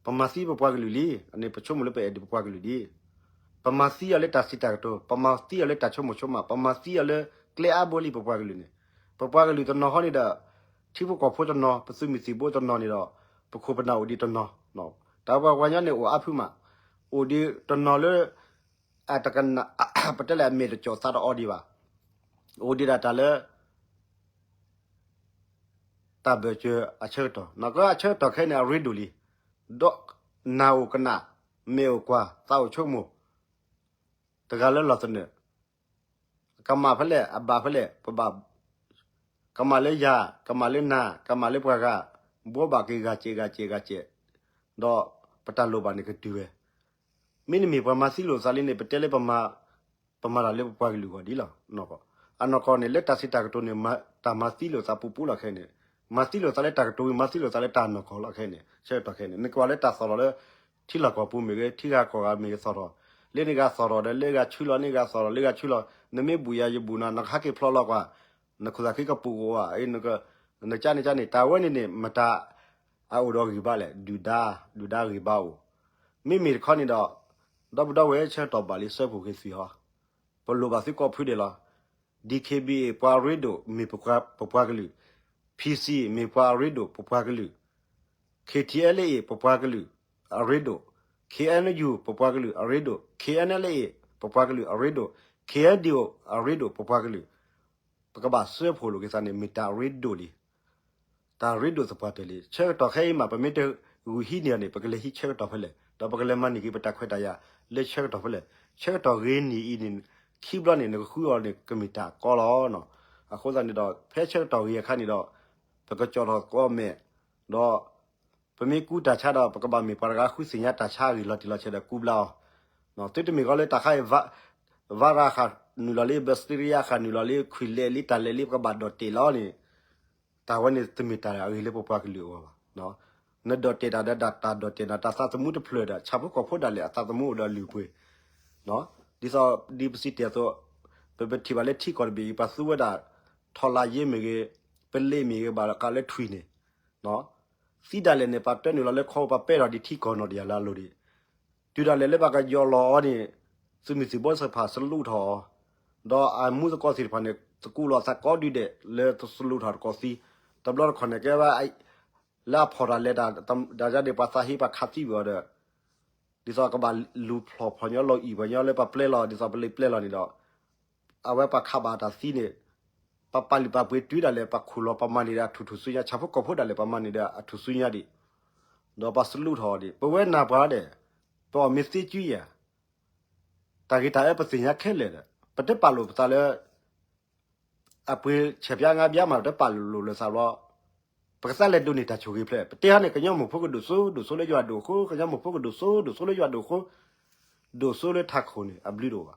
ပမၤသံပပှၤကလုာ်လံ, အန့ၣ်ပဆိကမိၣ်လၢပအဲၣ်ဒံးပပှၤကလုာ်လံ. ပမၤသံအီၤလၢတၢ်စံးတၢ်ကတိၤ, ပမၤသံအီၤလၢတၢ်ဆိကမိၣ်ဆိကမး, ပမၤသံအီၤလၢကျဲအါဘိလံ ပပှၤကလုာ်န့ၣ်. ပပှၤကလုာ်တနီၤဃီန့ၣ်ဒီး ထံဖိကီၢ်ဖိတနီၤ, ပသုးမုၢ်သံၣ်ဘိတနီၤန့ၣ်ဒီး ပခိၣ်ပနၢ်အိၣ်ဒံးတနီၤ, တၢ်ပှၤကညီန့ၣ်အိၣ်အါဖုမး, အိၣ်ဒံးတနီၤလၢ အတကနၣ် ပတဲလဲၣ်အမဲာ်တကၠီၣ်သးတအီဒံးဘၣ်, အိၣ်ဒံးဒၣ်တၢ်လၢ တၢ်ဘၢၣ်စၢၤအဆၢကတီၢ်, နီၢ်ကီၢ်အဆၢကတီၢ်ခဲအံၤန့ၣ် အရ့ဒိၣ်လံ, ဒီးနၢ်အိၣ်ကနၣ်, မဲာ်အိၣ်ကွၢ်, သးအိၣ်ဆိကမိၣ်, တဂၤလၢလီၢ်သနၢၣ် ကမၣ်ဖဲလဲၣ် အဘၣ်ဖဲလဲၣ် ပဘၣ် ကမၣ်လၢယၤ ကမၣ်လၢနၤ ကမၣ်လၢပှၤဂၤ, ဘှီဘၣ်က့ၤဂၤစဲးဂၤစဲးဂၤစဲး, ဒီးပတၢ်လိၣ်ဘၣ်န့ၣ်ကတုၤဝဲ. မ့တမ့ၢ်ပှၤမၤသံလိာ်သးလံန့ၣ် ပတဲလၢ ပမၤတၢ်လၢပပှၤကလုာ်အဂီၢ်ဒ်လီၤ. အနီၢ်ကီၢ်န့ၣ် လၢတၢ်စံးတၢ်ကတိၤန့ၣ် တၢ်မၤသံလိာ်သးပူၤပူၤလီၤခဲအံၤန့ၣ်, မၤသံလိာ်သးလၢတၢ်ကတိၤဝံၤ မၤသံလိာ်သးလၢတၢ်နီၢ်ကီၢ်လီၤခဲအံၤန့ၣ်, ဆၢကတီၢ်ခဲအံၤန့ၣ် နကွၢ်လၢတၢ်သီၣ်လီၤလၢ ထံလီၢ်ကီၢ်ပူၤမ့ၢ်ဂ့ၤ ထံဂၤကီၢ်ဂၤမ့ၢ်ဂ့ၤသီၣ်ထီၣ်, လၢန့ၣ်ဂၤသီၣ်ထီၣ်ဒီး လၢဂၤဆူလီၤ န့ၢ်ဂၤသီၣ်ထီၣ် လၢဂၤဆူလီၤ, နမ့ၢ်ဘူၣ်ယၤယဘူၣ်နၤ နကဟဲက့ၤဖျီလီၤကွၢ်, နခိၣ်သးခံကပူၤကအိၣ်ဧါ, နကန့ၣ်ကန့ၣ် တၢ်ဝဲန့ၣ်န့ၣ် မတၤအအိၣ်ဒီးဂံၢ်ဘါလဲၣ်, ဒုၣ်ဒါ ဒုၣ်ဒါဂံၢ်ဘါအိၣ်, မ့မ့ၢ်တခီန့ၣ်ဒီး ဒီပုၢ်ဒီဝဲၢ်ဆၢကတီၢ်ဘၣ်လံ စၢဖှိၣ်က့ၤသွံၣ်ဟီ, ပလိၣ်ဘၣ်သုကိးဖုဒဲးလီၤ. ဒံၣ်ခ့ဘံၣ်အ့ၣ် ပှၤအရ့ဒိၣ်မ့ၢ်ပပှၤကလုာ်, ဖံစံၣ်မ့ၢ်ပှၤအရ့ဒိၣ်ပပှၤကလုာ်, ခ့ၣ်ထံၣ်အဲလ်အ့ၣ် ပပှၤကလုာ်အရ့ဒိၣ်, ခ့ၣ်အဲၣ်ယူၣ် ပပှၤကလုာ်အရ့ဒိၣ်, ခ့ၣ်အဲၣ်အလ်အ့ၣ် ပပှၤကလုာ်အရ့ဒိၣ်, ခ့ၣ်အဲၣ်ဒံၣ်အိၣ် အရ့ဒိၣ်ပပှၤကလုာ်, ပကဘၣ်စၢဖှိၣ်လိာ်က့ၤသးန့ၣ် မ့ၢ်တၢ်အရ့ဒိၣ်လံ. တၢ်ရ့ဒိၣ်သပှၢ်တၢၢ်လံ. ဆၢကတီၢ်ခဲအံၤမး ပမ့ၢ်တဂုာ်ဟံးန့ၢ်အီၤန့ၣ် ပကလဲၤဟံးဆၢကတီၢ်ဖဲလဲၣ်, ဒီးပကလဲၤမၤန့ၢ်က့ၤပတၢ်ခွဲးတၢ်ယာ်လၢဆၢကတီၢ်ဖဲလဲၣ်. ဆၢကတီၢ်ဂ့ၤန့ၢ်အံၤန့ၣ် ခံဘျီန့ၣ် နကဃုအီၤန့ၣ် ကမ့ၢ်တၢ်ကီလီၤ. အဃိသတးန့ၣ်ဒီး ဖဲဆၢကတီၢ်ဂ့ၤအခါန့ၣ်ဒီး ပကကၠီၣ်ထီၣ်သကိးမဲာ်, ဒီး ပမ့ၢ်ကူတၢ်ဆါဒီး ပကဘၣ်မ့ၢ်ပှၤတဂၤဃုသ့ၣ်ညါတၢ်ဆါအဂ့ၢ်လီၤတံၢ်လီၤဆဲးဒီးကူဘျါအီၤ. သုတမ့ၢ်ဃီလၢတၢ်ခါအံၤ virus ဃၣ်နုာ်လီၤလံ, bacteria ဃၣ်နုာ်လီၤလံ, ခွံၣ်လဲၤလံတၢ်လဲၤလံ ပကဘၣ်ဒီၣ်တဲာ်လီၤန့ၣ် တၢ်ဝဲန့ၣ်တမ့ၢ်တၢ်အဂ့ၤလၢပပှၤကလုာ်အဂီၢ်ဘၣ်. နဒီၣ်တဲာ်တၢ်ဒီးတၢ်ဒီၣ်တဲာ်နၤ တၢ်သးသမူတဖျၢၣ်ဒီး ဆၣ်ဖိကီၢ်ဖိဒၣ်လဲာ်အသးသမူအိၣ်ဒီးလုၢ်ပှ့ၤ ဒ်သိးဒ်ပစံးတ့ၢ်အသိး ပပထံၣ်ဘၣ်လၢထံကီၢ်တဘ့ၣ်အံၤ ပှၤသူဝဲဒၣ် ထီၣ်လၢယ့မ့ၢ်ဂ့ၤ, ပလ့မ့ၢ်ဂ့ၤ ဘၣ်ဃးလၢထွံၣ်န့ၣ် သံဒၣ်လဲာ်န့ၣ် ပှၤတၢနုာ်လီၤလၢခီ ပှၤပဲာ်ထီၣ်ဒံးထံကီၢ်နီၢ်တယၢ်လၢအလိၤဒံး, တုၤဒၣ်လဲာ်လၢပှၤကယီၢ်လီၤအီၤန့ၣ် သုးမုၢ်သံၣ်ဘိသ့ၣ်တဖၣ်စလူးထီၣ်အီၤ, ဒီးအမူသကိးသ့ၣ်တဖၣ်န့ၣ် သကူးလီၤသးကိးဒုဒဲး လၢတစလူးထီၣ်တကိးသံ, တဘျီတခီၣ်န့ၣ် ကဲဝဲ လၢအဖီၣ်တၢ်လဲၤတၢ် တၢ်ဒ်န့ၣ် ပှၤသးဟ့ပှၤခးသံဝံၤအီၤဒီး ဒ်သိးကဘၣ်လူၤဖျိးဖီၣ်ညီလီၤအံၣ်ပှၤညီလၢပှၤပျဲလီၤ ဒ်သိးပလ့ပျဲလီၤန့ၣ်ဒီး အဝဲပှၤခးဘၣ်တၢ်သံန့ၣ် ပပာ်လုၢ်ပာ်ပှ့ၤတုၤဒၣ်လဲာ် ပှၤခူၣ်လီၤပှၤမၤန့ၢ်ဒီးအထူၣ်ထူၣ်စုညါ ဆၣ်ဖိကီၢ်ဖိဒၣ်လဲာ် ပှၤမၤန့ၢ်ဒီးအထူၣ်စုညါဒံး, ဒီးပှၤစလူးထီၣ်အီၤဒံး ပဝဲနၢ်ပှၤဒဲး, ပအီၣ်မ့ၢ်သ့ကုယၤ တၢ်ဂ့ၤတၢ်အၢပသ့ၣ်ညါခဲလၢာ်ဒီး ပတပာ်လိာ်ပသးလၢ အပှ့ၤဆဲးပၠါငါးပၠါမး ပတပာ်လိာ်လိာ်သးဘျီ, ပကသးလဲၤဒိးန့ၢ်တၢ်ဆိၣ်ဂ့ၤဖျဲး ပတဲဟီန့ၣ် ကညီမိၢ်ဖိကဒိၣ်စိ ဒိၣ်စိလၢယွၤဒိၣ်အဃိ ကညီမိၢ်ဖိကဒိၣ်စိ ဒိၣ်စိလၢယွၤဒိၣ်အဃိ, ဒိၣ်စိလၢထးခိၣ်န့ၣ် အဘျုးတအိၣ်ဘၣ်.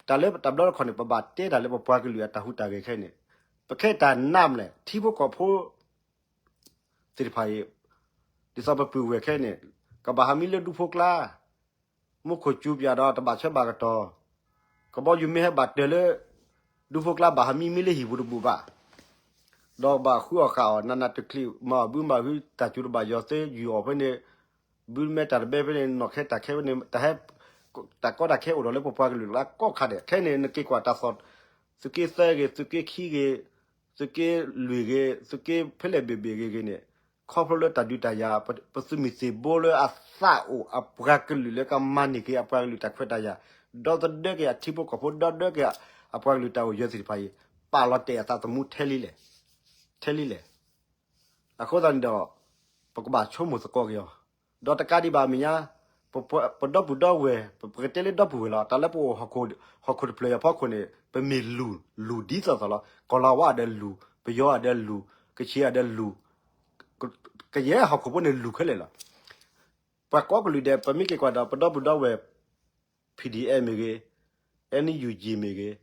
တၢ်လၢတၢ်ဘျီတခီၣ်န့ၣ် ပဘၣ်တဲတၢ်လၢပပှၤကလုာ်အတၢ်ဟူးတၢ်ဂဲၤခဲအံၤန့ၣ်, ပခဲတၢ်နးမလဲၣ် ထံဖိကီၢ်ဖိ သ့ၣ်တဖၣ်အံၤ, ဒ်သိးပပုၢ်ဝဲၢ်ခဲအံၤန့ၣ် ကဘၣ်ဟးမံလၢဒူဖိကျါ, မူခိၣ်စူၤပၠးဒီးတဘၣ်ဆၢဘၣ်ကတီၢ်, ကဘီယူၤမ့ၢ်ဟဲဘၣ်တၢၢ်လၢ ဒူဖိကျါဘၣ်ဟးမံမံလၢဟံၣ်ပူၤတဘူၣ်ဘၣ်, ဒီးဘၣ်ဃုအီၣ်ဃာ်အီၣ် နးနးတချုး မၤအီၣ်ဘုမၤဟု တၢ်စူၤတဘၣ်ယီၤသ့ ယူၤအီၣ်ဖဲန့ၣ် ဘုမဲတၢ်တဘဲဖဲန့ၣ် နီၢ်ခဲတၢ်ခဲဖဲန့ၣ် တၢ်ဟဲ တၢ်ကီတၢ်ခဲအိၣ်ဒီးလၢပပှၤကလုာ်လၢကိးခါဒဲး ခဲန့ၣ် နက့ၤကွၢ်တၢ်သီၣ် သုးက့သၢဂ့ၤ သုးက့ခံဂ့ၤ သုးက့လွံၢ်ဂ့ၤ သုးက့ဖဲလဲၣ်ဘ့ၣ်ဘ့ၣ်ဂ့ၤဂ့ၤန့ၣ် ခီဖျိလၢတၢ်ဒုးတၢ်ယၤ ပသုးမုၢ်သံၣ်ဘိလၢအသးအိၣ်အပှၤကလုာ်လၢကမၤန့ၢ်က့ၤအပှၤကလုာ်တၢ်ခွဲးတၢ်ယာ်, ဒီသဒၢက့ၤအထံဖိကီၢ်ဖိ ဒီသဒၢက့ၤ အပှၤကလုာ်တၢ်အိၣ်ယၢၤသ့ၣ်တဖၣ်အံၤ ပာ်လီၤတဲာ်အသးသမူထဲလံလဲၣ်, ထဲလံလဲၣ်. အဃိသတးန့ၣ်ဒီး ပကဘၣ်ဆိကမိၣ်သကိးက့ၤအီၤ, ဒီးတကးဒံးဘၣ်အမဲာ်ညါ ပဒီပုၢ်ဒီဝဲၢ် ပကတဲလၢဒီပုၢ်ဝဲၢ်လီၤ, တၢ်လၢပအိၣ်ဟီၣ်ခိၣ်တဖျၢၣ်အံၤအဖီခိၣ်န့ၣ် ပမ့ၢ်လူၤ လူၤဒ်သိးသိးလီၤ. ကီၢ်လၤဝါဒီးလူၤ, ပယီၤဒီးလူၤ, ကချ့ၣ်ဒီးလူၤ, ကယဲၢ်ဟီၣ်ခိၣ်ဖိန့ၣ်လူၤခဲလၢာ်လီၤ. ပှၤကိးကလုာ်ဒဲး ပမ့ၢ်က့ၤကွၢ်ဒီး ပဒီပုၢ်ဒီဝဲၢ် P D F မ့ၢ်ဂ့ၤ, N U G မ့ၢ်ဂ့ၤ,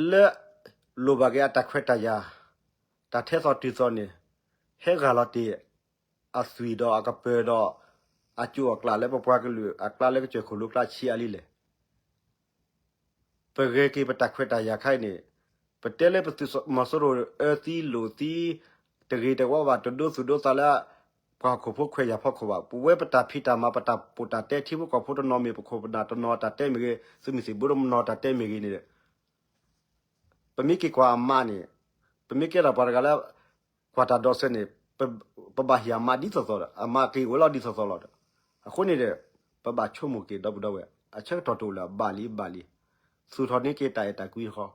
လၢ လိၣ်ဘၣ်က့ၤအတၢ်ခွဲးတၢ်ယာ် တၢ်ထဲသိးတုၤသိးန့ၣ် ဟဲဂၢ်လီၤတ့ၢ် အသွံၣ်ဒီးအကပၢၤဒီး အကၠိအကျးလၢပပှၤကလုာ်အကျါလၢကစၢၢ်ခိၣ်လိၤကျါဆံးအါလံလဲၣ်. ပဂဲၤက့ၤပတၢ်ခွဲးတၢ်ယာ်ခါအံၤန့ၣ် ပတဲလၢပသုးမီၤစိရိၤအၢသံလိာ်သံ တဂ့ၤတဝါဘၣ် တဒိသူၣ်ဒိသးလၢ ပှၤဟီၣ်ခိၣ်ဖိခွဲးယာ်ဖီခိၣ်ဘၣ်. ပဝဲပတၢ်ဖံးတၢ်မၤ ပတၢ်ပိာ်တၢ်တဲ ထံဖိကီၢ်ဖိတနီၤမ့ၢ် ပခိၣ်ပနၢ်တနီၤတၢ်တဲမ့ၢ်ဂ့ၤ သုးမုၢ်သံၣ်ဘိတနီၤတၢ်တဲမ့ၢ်ဂ့ၤန့ၣ် ပမ့ၢ်က့ၤကွၢ်အမါန့ၣ် ပမ့ၢ်ကဲထီၣ်ပှၤတဂၤလၢ ကွၢ်တၢ်ဒီးစဲးန့ၣ် ပဘၣ်ဟ့ၣ်အမါဒ်သိးသိးဒီး အမါက့ၤအိၣ်လီၤဒ်သိးသိးလီၤဒီး အဃိန့ၣ်ဒီး ပဘၣ်ဆိကမိၣ်က့ၤဒီပုၢ်ဒီဝဲၢ် အဆၢကတီၢ်တအိၣ်လၢၤဘၣ်လံဘၣ်လံ. သူၣ်ထီၣ်န့ၢ်က့ၤတၢ်အဲၣ်တၢ်ကွံတခီ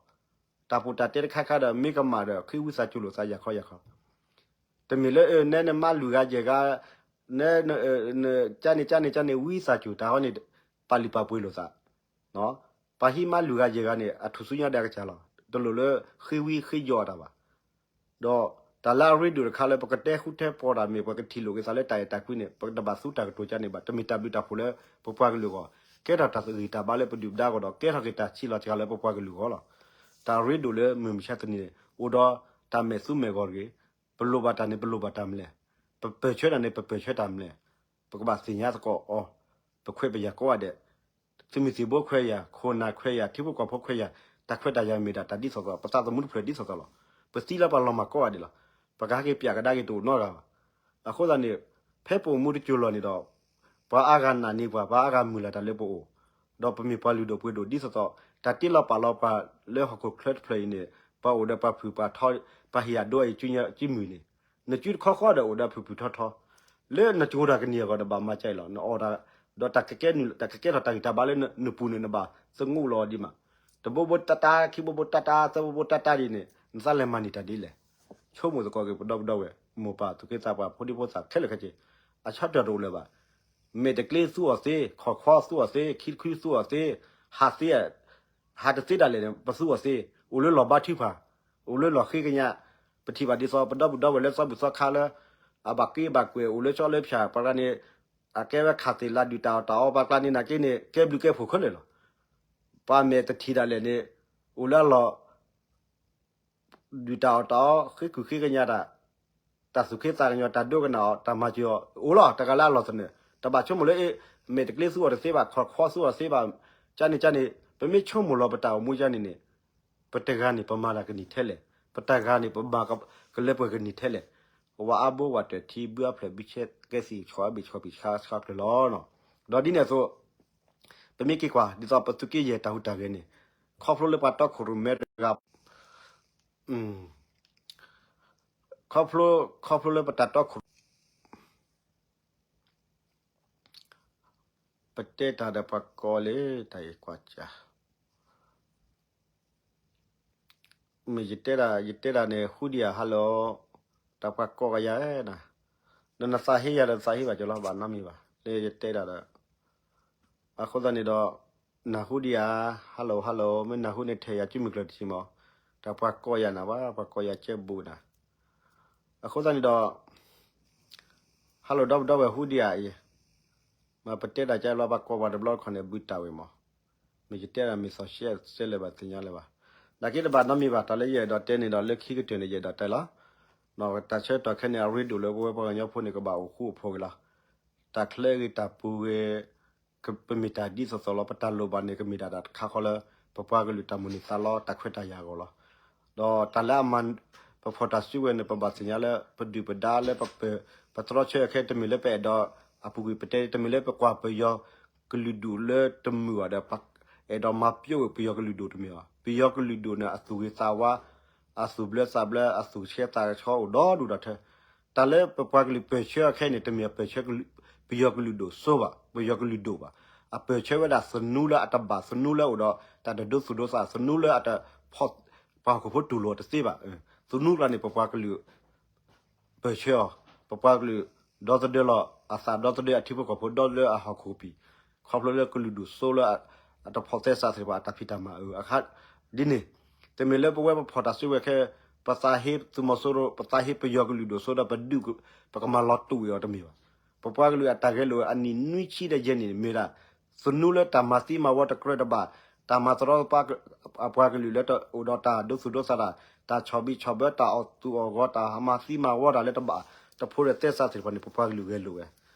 တၢ်ပိာ်တၢ်တဲတခါခါဒီး မ့ၢ်ကမၣ်ဒီး ဃ့ဝံသးစူၤလိာ်သးယၤခီယၤခီ တမ့ၢ်လၢ နဲနမါလွံၢ်ဂၤယဲၢ်ဂၤ နဲ ကန့ၣ်ကန့ၣ်ကန့ၣ် ဝံသးစူၤတၢ်ဟီန့ၣ် ပာ်လုၢ်ပာ်ပှ့ၤလိာ်သး ပှၤဟံးမါလွံၢ်ဂၤယဲၢ်ဂၤန့ၣ် အထူၣ်စုညါဒီးအကစၢ်လီၤ. တလိၣ်လၢဃ့ဝံဃ့ယီၤအတၢ်ဘၣ်. ဒီးတၢ်လၢအရ့ဒိၣ်တခါလၢပကတဲဃူတဲဖိးတၢ်မ့ၢ် ပကထံၣ်လိာ်က့ၤသးလၢတၢ်အဲၣ်တၢ်ကွံန့ၣ် ပတဘၣ်သူတၢ်ကတိၤကန့ၣ်ဘၣ်. တမ့ၢ်တၢ်ဘျုးတၢ်ဖှိၣ်လၢပပှၤကလုာ်အဂီၢ်, ကဲထီၣ်တၢ်ဂံၢ်တၢ်ဘါလၢပဒုၣ်ပဒါအဂီၢ်ဒီး ကဲထီၣ်က့ၤတၢ်ဆံးလီၤစှၤလၢပပှၤကလုာ်အဂီၢ်လီၤ. တၢ်ရ့ဒိၣ်လၢမုၢ်မဆါတနံၤန့ၣ် အိၣ်ဒီးတၢ်မဲာ်သူမဲာ်ဂီၤတဂ့ၤ. ပလိၣ်ဘၣ်တၢ်န့ၣ် ပလိၣ်ဘၣ်တၢ်မနုၤလဲၣ်, ပပၢၢ်ဆၢတၢ်န့ၣ် ပပၢၢ်ဆၢတၢ်မနုၤလဲၣ်, ပကဘၣ်သ့ၣ်ညါသကိးအီၤ, ပခွဲးပယာ်ကိးဂၤဒဲး သုးမုၢ်သံၣ်ဘိခွဲးယာ်, ခိၣ်နၢ်ခွဲးယာ်, ထံဖိကီၢ်ဖိခွဲးယာ်, တၢ်ခွဲးတၢ်ယာ်မ့ၢ်ဒၣ်တၢ်ဒ်သိးသိး, ပသးသမူတဖျၢၣ်ဒ်သိးသိးလီၤ. ပသံလၢပှၤလီၤမၢ်ကိးဂၤဒဲးလီၤ. ပကဟဲက့ၤပျးကဒါက့ၤတအိၣ်နီတဂၤဘၣ်. အဃိသတးန့ၣ် ဖဲပအိၣ်မူတစိၤလီၤန့ၣ်ဒီး ပှၤအါဂၤနာ်န့ၢ်ပှၤ, ပှၤအါဂၤမုၢ်လၢ်တၢ်လၢပအိၣ်, ဒီးပမ့ၢ်ပှၤလုၢ်ဒိၣ်ပှ့ၤဒိၣ်ဒ်သိးသိး, တၢ်တ့လီၤပာ်လီၤပှၤလၢဟီၣ်ခိၣ်ချၢတဖျၢၣ်အံၤန့ၣ် ပှၤအိၣ်ဒီးပှၤဖုၣ်ပှၤထီ, ပှၤဟ့ၣ်ယၤဒိအံၤ စုမုၢ်န့ၣ် နစုတခီဃီဒီးအိၣ်ဒီးဖုၣ်ဖုၣ်ထီထီ, လၢနကတိၤတၢ်ကန့ၢ်အဂီၢ် နဘၣ်မၤကဲအံၤလီၤ. နအီၣ်တၢ်, ဒီးတၢ်ကကဲထီၣ်တၢ်ဂံၢ်တၢ်ဘါလၢနပူၤန့ၣ် နဘၣ်သဂၢၢ်လီၤဒံးမး. တဘိဘိတၢ်တၢ်, ခံဘိဘိတၢ်တၢ်, သၢဘိဘိတၢ်တၢ်ဒ်န့ၣ် နသးလဲၤမၤန့ၢ်တၢ်ဒ်လဲၣ်. ဆိကမိၣ်သကိးက့ၤပဒီပုၢ်ဒီဝဲၢ်, မိၢ်ပၢ်သူၣ်က့သးပှၢ် ဖိဒံဖိသၣ်ခဲလၢာ်ခဲဆ့, အဆၢကတီၢ်တအိၣ်လၢၤဘၣ်. မဲာ်တကျ့သူအီၤသ့, ခီၣ်ခီသူအီၤသ့, ခံတခုသူအီၤသ့, ဟးသ့, ဟးတသ့ဒၣ်လဲာ်န့ၣ် ပသူအီၤသ့, အိၣ်လၢလီၢ်ဘါထုကဖၣ်, အိၣ်လၢလီၢ်ဃ့ကညး, ပထံၣ်ဘၣ်ဒ်သိး ပဒီပုၢ်ဒီဝဲၢ်လၢသီဘူၣ်သီခါလၢ အဘၣ်က့ဘၣ်ကွဲၢ် အိၣ်လၢကၠီလၢဖၠၣ် ပှၤကျါန့ၣ် အကဲဝဲခးသ့ၣ်လၤဒုၣ်တၢ်အီၣ်တၢ်အီ ပှၤကျါန့ၣ်နာ်က့န့ၣ် ကဲဘျုးကဲဖှိၣ်ခဲလၢာ်လီၤ. ပှၤမဲာ်တထံၣ်ဒၣ်လဲာ်န့ၣ် အိၣ်လၢအလီၢ် ဒုၣ်တၢ်အီၣ်တၢ်အီ ဃ့ကုၢ်ဃ့ကညးတၢ်, တၢ်သူၣ်ခ့သးကညီၤ တၢ်ဒိကနၣ်အီၤ တၢ်မၤစၢၤအီၤ အိၣ်လီၤ. တဂၤလၢအလီၢ်သနၢၣ် တဘၣ်ဆိကမိၣ်လၢ မဲာ်တကျ့သူအီၤတသ့ဘၣ်, ခီၣ်ခီသူအီၤတသ့ဘၣ်, ကန့ၣ်ကန့ၣ် ပမ့ၢ်ဆိကမိၣ်လီၤပတၢ်အိၣ်မူကန့ၣ်န့ၣ် ပတဂၤန့ၣ် ပမၤတၢ်ကန့ၢ်ထဲလဲၣ်, ပတဂၤန့ၣ် ပမၤကလၢပှဲၤကန့ၢ်ထဲလဲၣ်. ဝၤအါဘိဝၤတၢၢ်ထံ ဘုအါဖျၢၣ်ဘုဆဲး ကဲသံၣ်ဆီၣ်အါဘ့ၣ်ဆီၣ်ဘ့ၣ်ဆှါဆှါကျၢၤလီၤ. ဒီးဒ်န့ၣ်အသိး ပမ့ၢ်က့ၤကွၢ် ဒ်သိးပသုးက့ယဲၢ်တၢ်ဟူးတၢ်ဂဲၤန့ၣ် ခီဖျိလၢပှၤတီခိၣ်ရိၣ်မဲတဂၤ ခီဖျိ ခီဖျိလၢပတၢ်တီခိၣ် ပတဲတၢ်ဒီးပှၤကိးလံ တၢ်အံၤကွၢ်စၢ် မ့ၢ်ယတဲဒၣ် ယတဲဒၣ်န့ၣ် ဟူဒံဧါ hello တၢ်ပှၤကိးကယၤနၤ, ဒီးနသးဟ့ယၤဒီးသးဟ့ဘၣ်ကၠီလီၤ ဘၣ်နီတမံၤဘၣ် လၢယတဲဒၣ်ဒီး အဃိသတးန့ၣ်ဒီး နၢ်ဟူဒံဧါ hello hello မ့ၢ်နၢ်ဟူန့ၣ်ထဲယၤ ကၠူမုၢ်ကျၢၢ်တဆံမး, တၢ်ပှၤကိးယၤနၤဘၣ် ပှၤကိးယၤကဲဘူးနၤ, အဃိသတးန့ၣ်ဒီး hello ဒီပုၢ်ဒီဝဲၢ်ဟူဒံဧါအံၤ မ့ၢ်ပတဲတၢ်ကဲလီၤ ပှၤကိးပှၤတဘျီတခီၣ်န့ၣ် ဘုတၢ်ဝဲမး, မ့ၢ်ယတဲဒၣ်မ့ၢ်စီၤရှဲ ရှဲလၢၤဘၣ်သ့ၣ်ညါလၢၤဘၣ်, နာ်က့တဘၣ်နီတမံၤဘၣ် တၢ်လၢယအဲၣ်ဒိးတဲန့ၣ်ဒီး လၢခံကတၢၢ်န့ၣ် ယအဲၣ်ဒိးတဲလီၤ, တၢ်ဆၢကတီၢ်ခဲန့ၣ် အရ့ဒိၣ်လၢပဝဲပှၤကညီဖိန့ၣ် ကဘၣ်အိၣ်ဃူအိၣ်ဖိးဂ့ၤလီၤ, တၢ်ချၢဂ့ၤတၢ်ပူၤဂ့ၤ ပမ့ၢ်တၢ်ဒ်သိးသိးလီၤ ပတၢ်လိၣ်ဘၣ်န့ၣ် ကမ့ၢ်ဒၣ်တၢ်တခါဃီလၢ ပပှၤကလုာ်တၢ်မိၣ်န့ၢ်သးလီ တၢ်ခွဲးတၢ်ယာ်အဂီၢ်လီၤ. ဒီးတၢ်လၢအမၤ ပဖီၣ်တၢ်စုကဝဲၤန့ၣ် ပဘၣ်သ့ၣ်ညါလၢ ပဒုၣ်ပဒါလၢပ ပတြီဆၢအခဲ တမ့ၢ်လၢပအဲၣ်ဒိး အပူၤကွံာ်ပတဲ တမ့ၢ်လၢပကွၢ်ပယီၤကလုာ်ဒူၣ်လၢတမုာ်ဘၣ်ဒီး အဲၣ်ဒိးမၤပျိဝဲပယီၤကလုာ်ဒူၣ်တမ့ၢ်ဘၣ်. ပယီၤကလုာ်ဒူၣ်န့ၣ် အသူၣ်ဂ့ၤသးဝါ အသူၣ်ဘျၢသးဘျၢ အသူၣ်ဆဲးသးကဆှီအိၣ်ဒီဒူၣ်ဒီထၢ တၢ်လၢပပှၤကလုာ်ပၢၢ်ဆၢအခဲအံၤန့ၣ် တမ့ၢ်ပၢၢ်ဆၢ ပယီၤကလုာ်ဒိၣ်စိဘၣ်, ပယီၤကလုာ်ဒိၣ်ဘၣ်. အပၢၢ်ဆၢဝဲဒၣ်သနူလၢအတဘၣ်, သနူလၢအိၣ်ဒီးတၢ်တဒိသူၣ်ဒိသး, သနူလၢအတဖီၣ် ပှၤဟီၣ်ခိၣ်ဖိတူၢ်လိာ်တသ့ဘၣ်. သနူကျါန့ၣ် ပပှၤကလုာ် ပၢၢ်ဆၢအီၤ, ပပှၤကလုာ် ဒီသဒၢလီၤအသး, ဒီသဒၢအထံဖိကီၢ်ဖိ, ဒီသဒၢအဟီၣ်ခိၣ်ကပံာ်, ခီဖျိလၢကလုာ်ဒူၣ်စိလၢအတဖီၣ်သဲစးသ့ၣ်တဖၣ် အတၢ်ဖံးတၢ်မၤအၢ အခါဒ်န့ၣ်, တမ့ၢ်လၢပဝဲပဖီၣ်တၢ်စုကဝဲၤခဲ ပသးဟ့သုးမီၤစိရိၤ, ပသးဟ့ပယီၤကလုာ်ဒူၣ်စိဒီးပဒုး ပကမၤလီၤတူာ်အီၤတမ့ၢ်ဘၣ်. ပပှၤကလုာ်အတၢ်ဂဲၤလိာ်အနံၣ်နွံဆံဒီးယဲၢ်နံၣ်န့ၣ် မ့ၢ်ဒၣ် သနူလၢတၢ်မၤသံမၤဝီတကြၢးတဘၣ်, တၢ်မၤသရီသပါ အပှၤကလုာ်လၢတအိၣ်ဒီးတၢ်ဒိသူၣ်ဒိသးတၢ်, တၢ်ဆီၣ်ဘံၣ်ဆီၣ်ဘၢ တၢ်အီၣ်သူၣ်အီၣ်ဂီၤ တၢ်မၤသံမၤဝီတၢ်လၢတဘၣ်တဖိးဒီးသဲစးသ့ၣ်တဖၣ်န့ၣ် ပပှၤကလုာ်ဂဲၤလိာ်ဝဲ.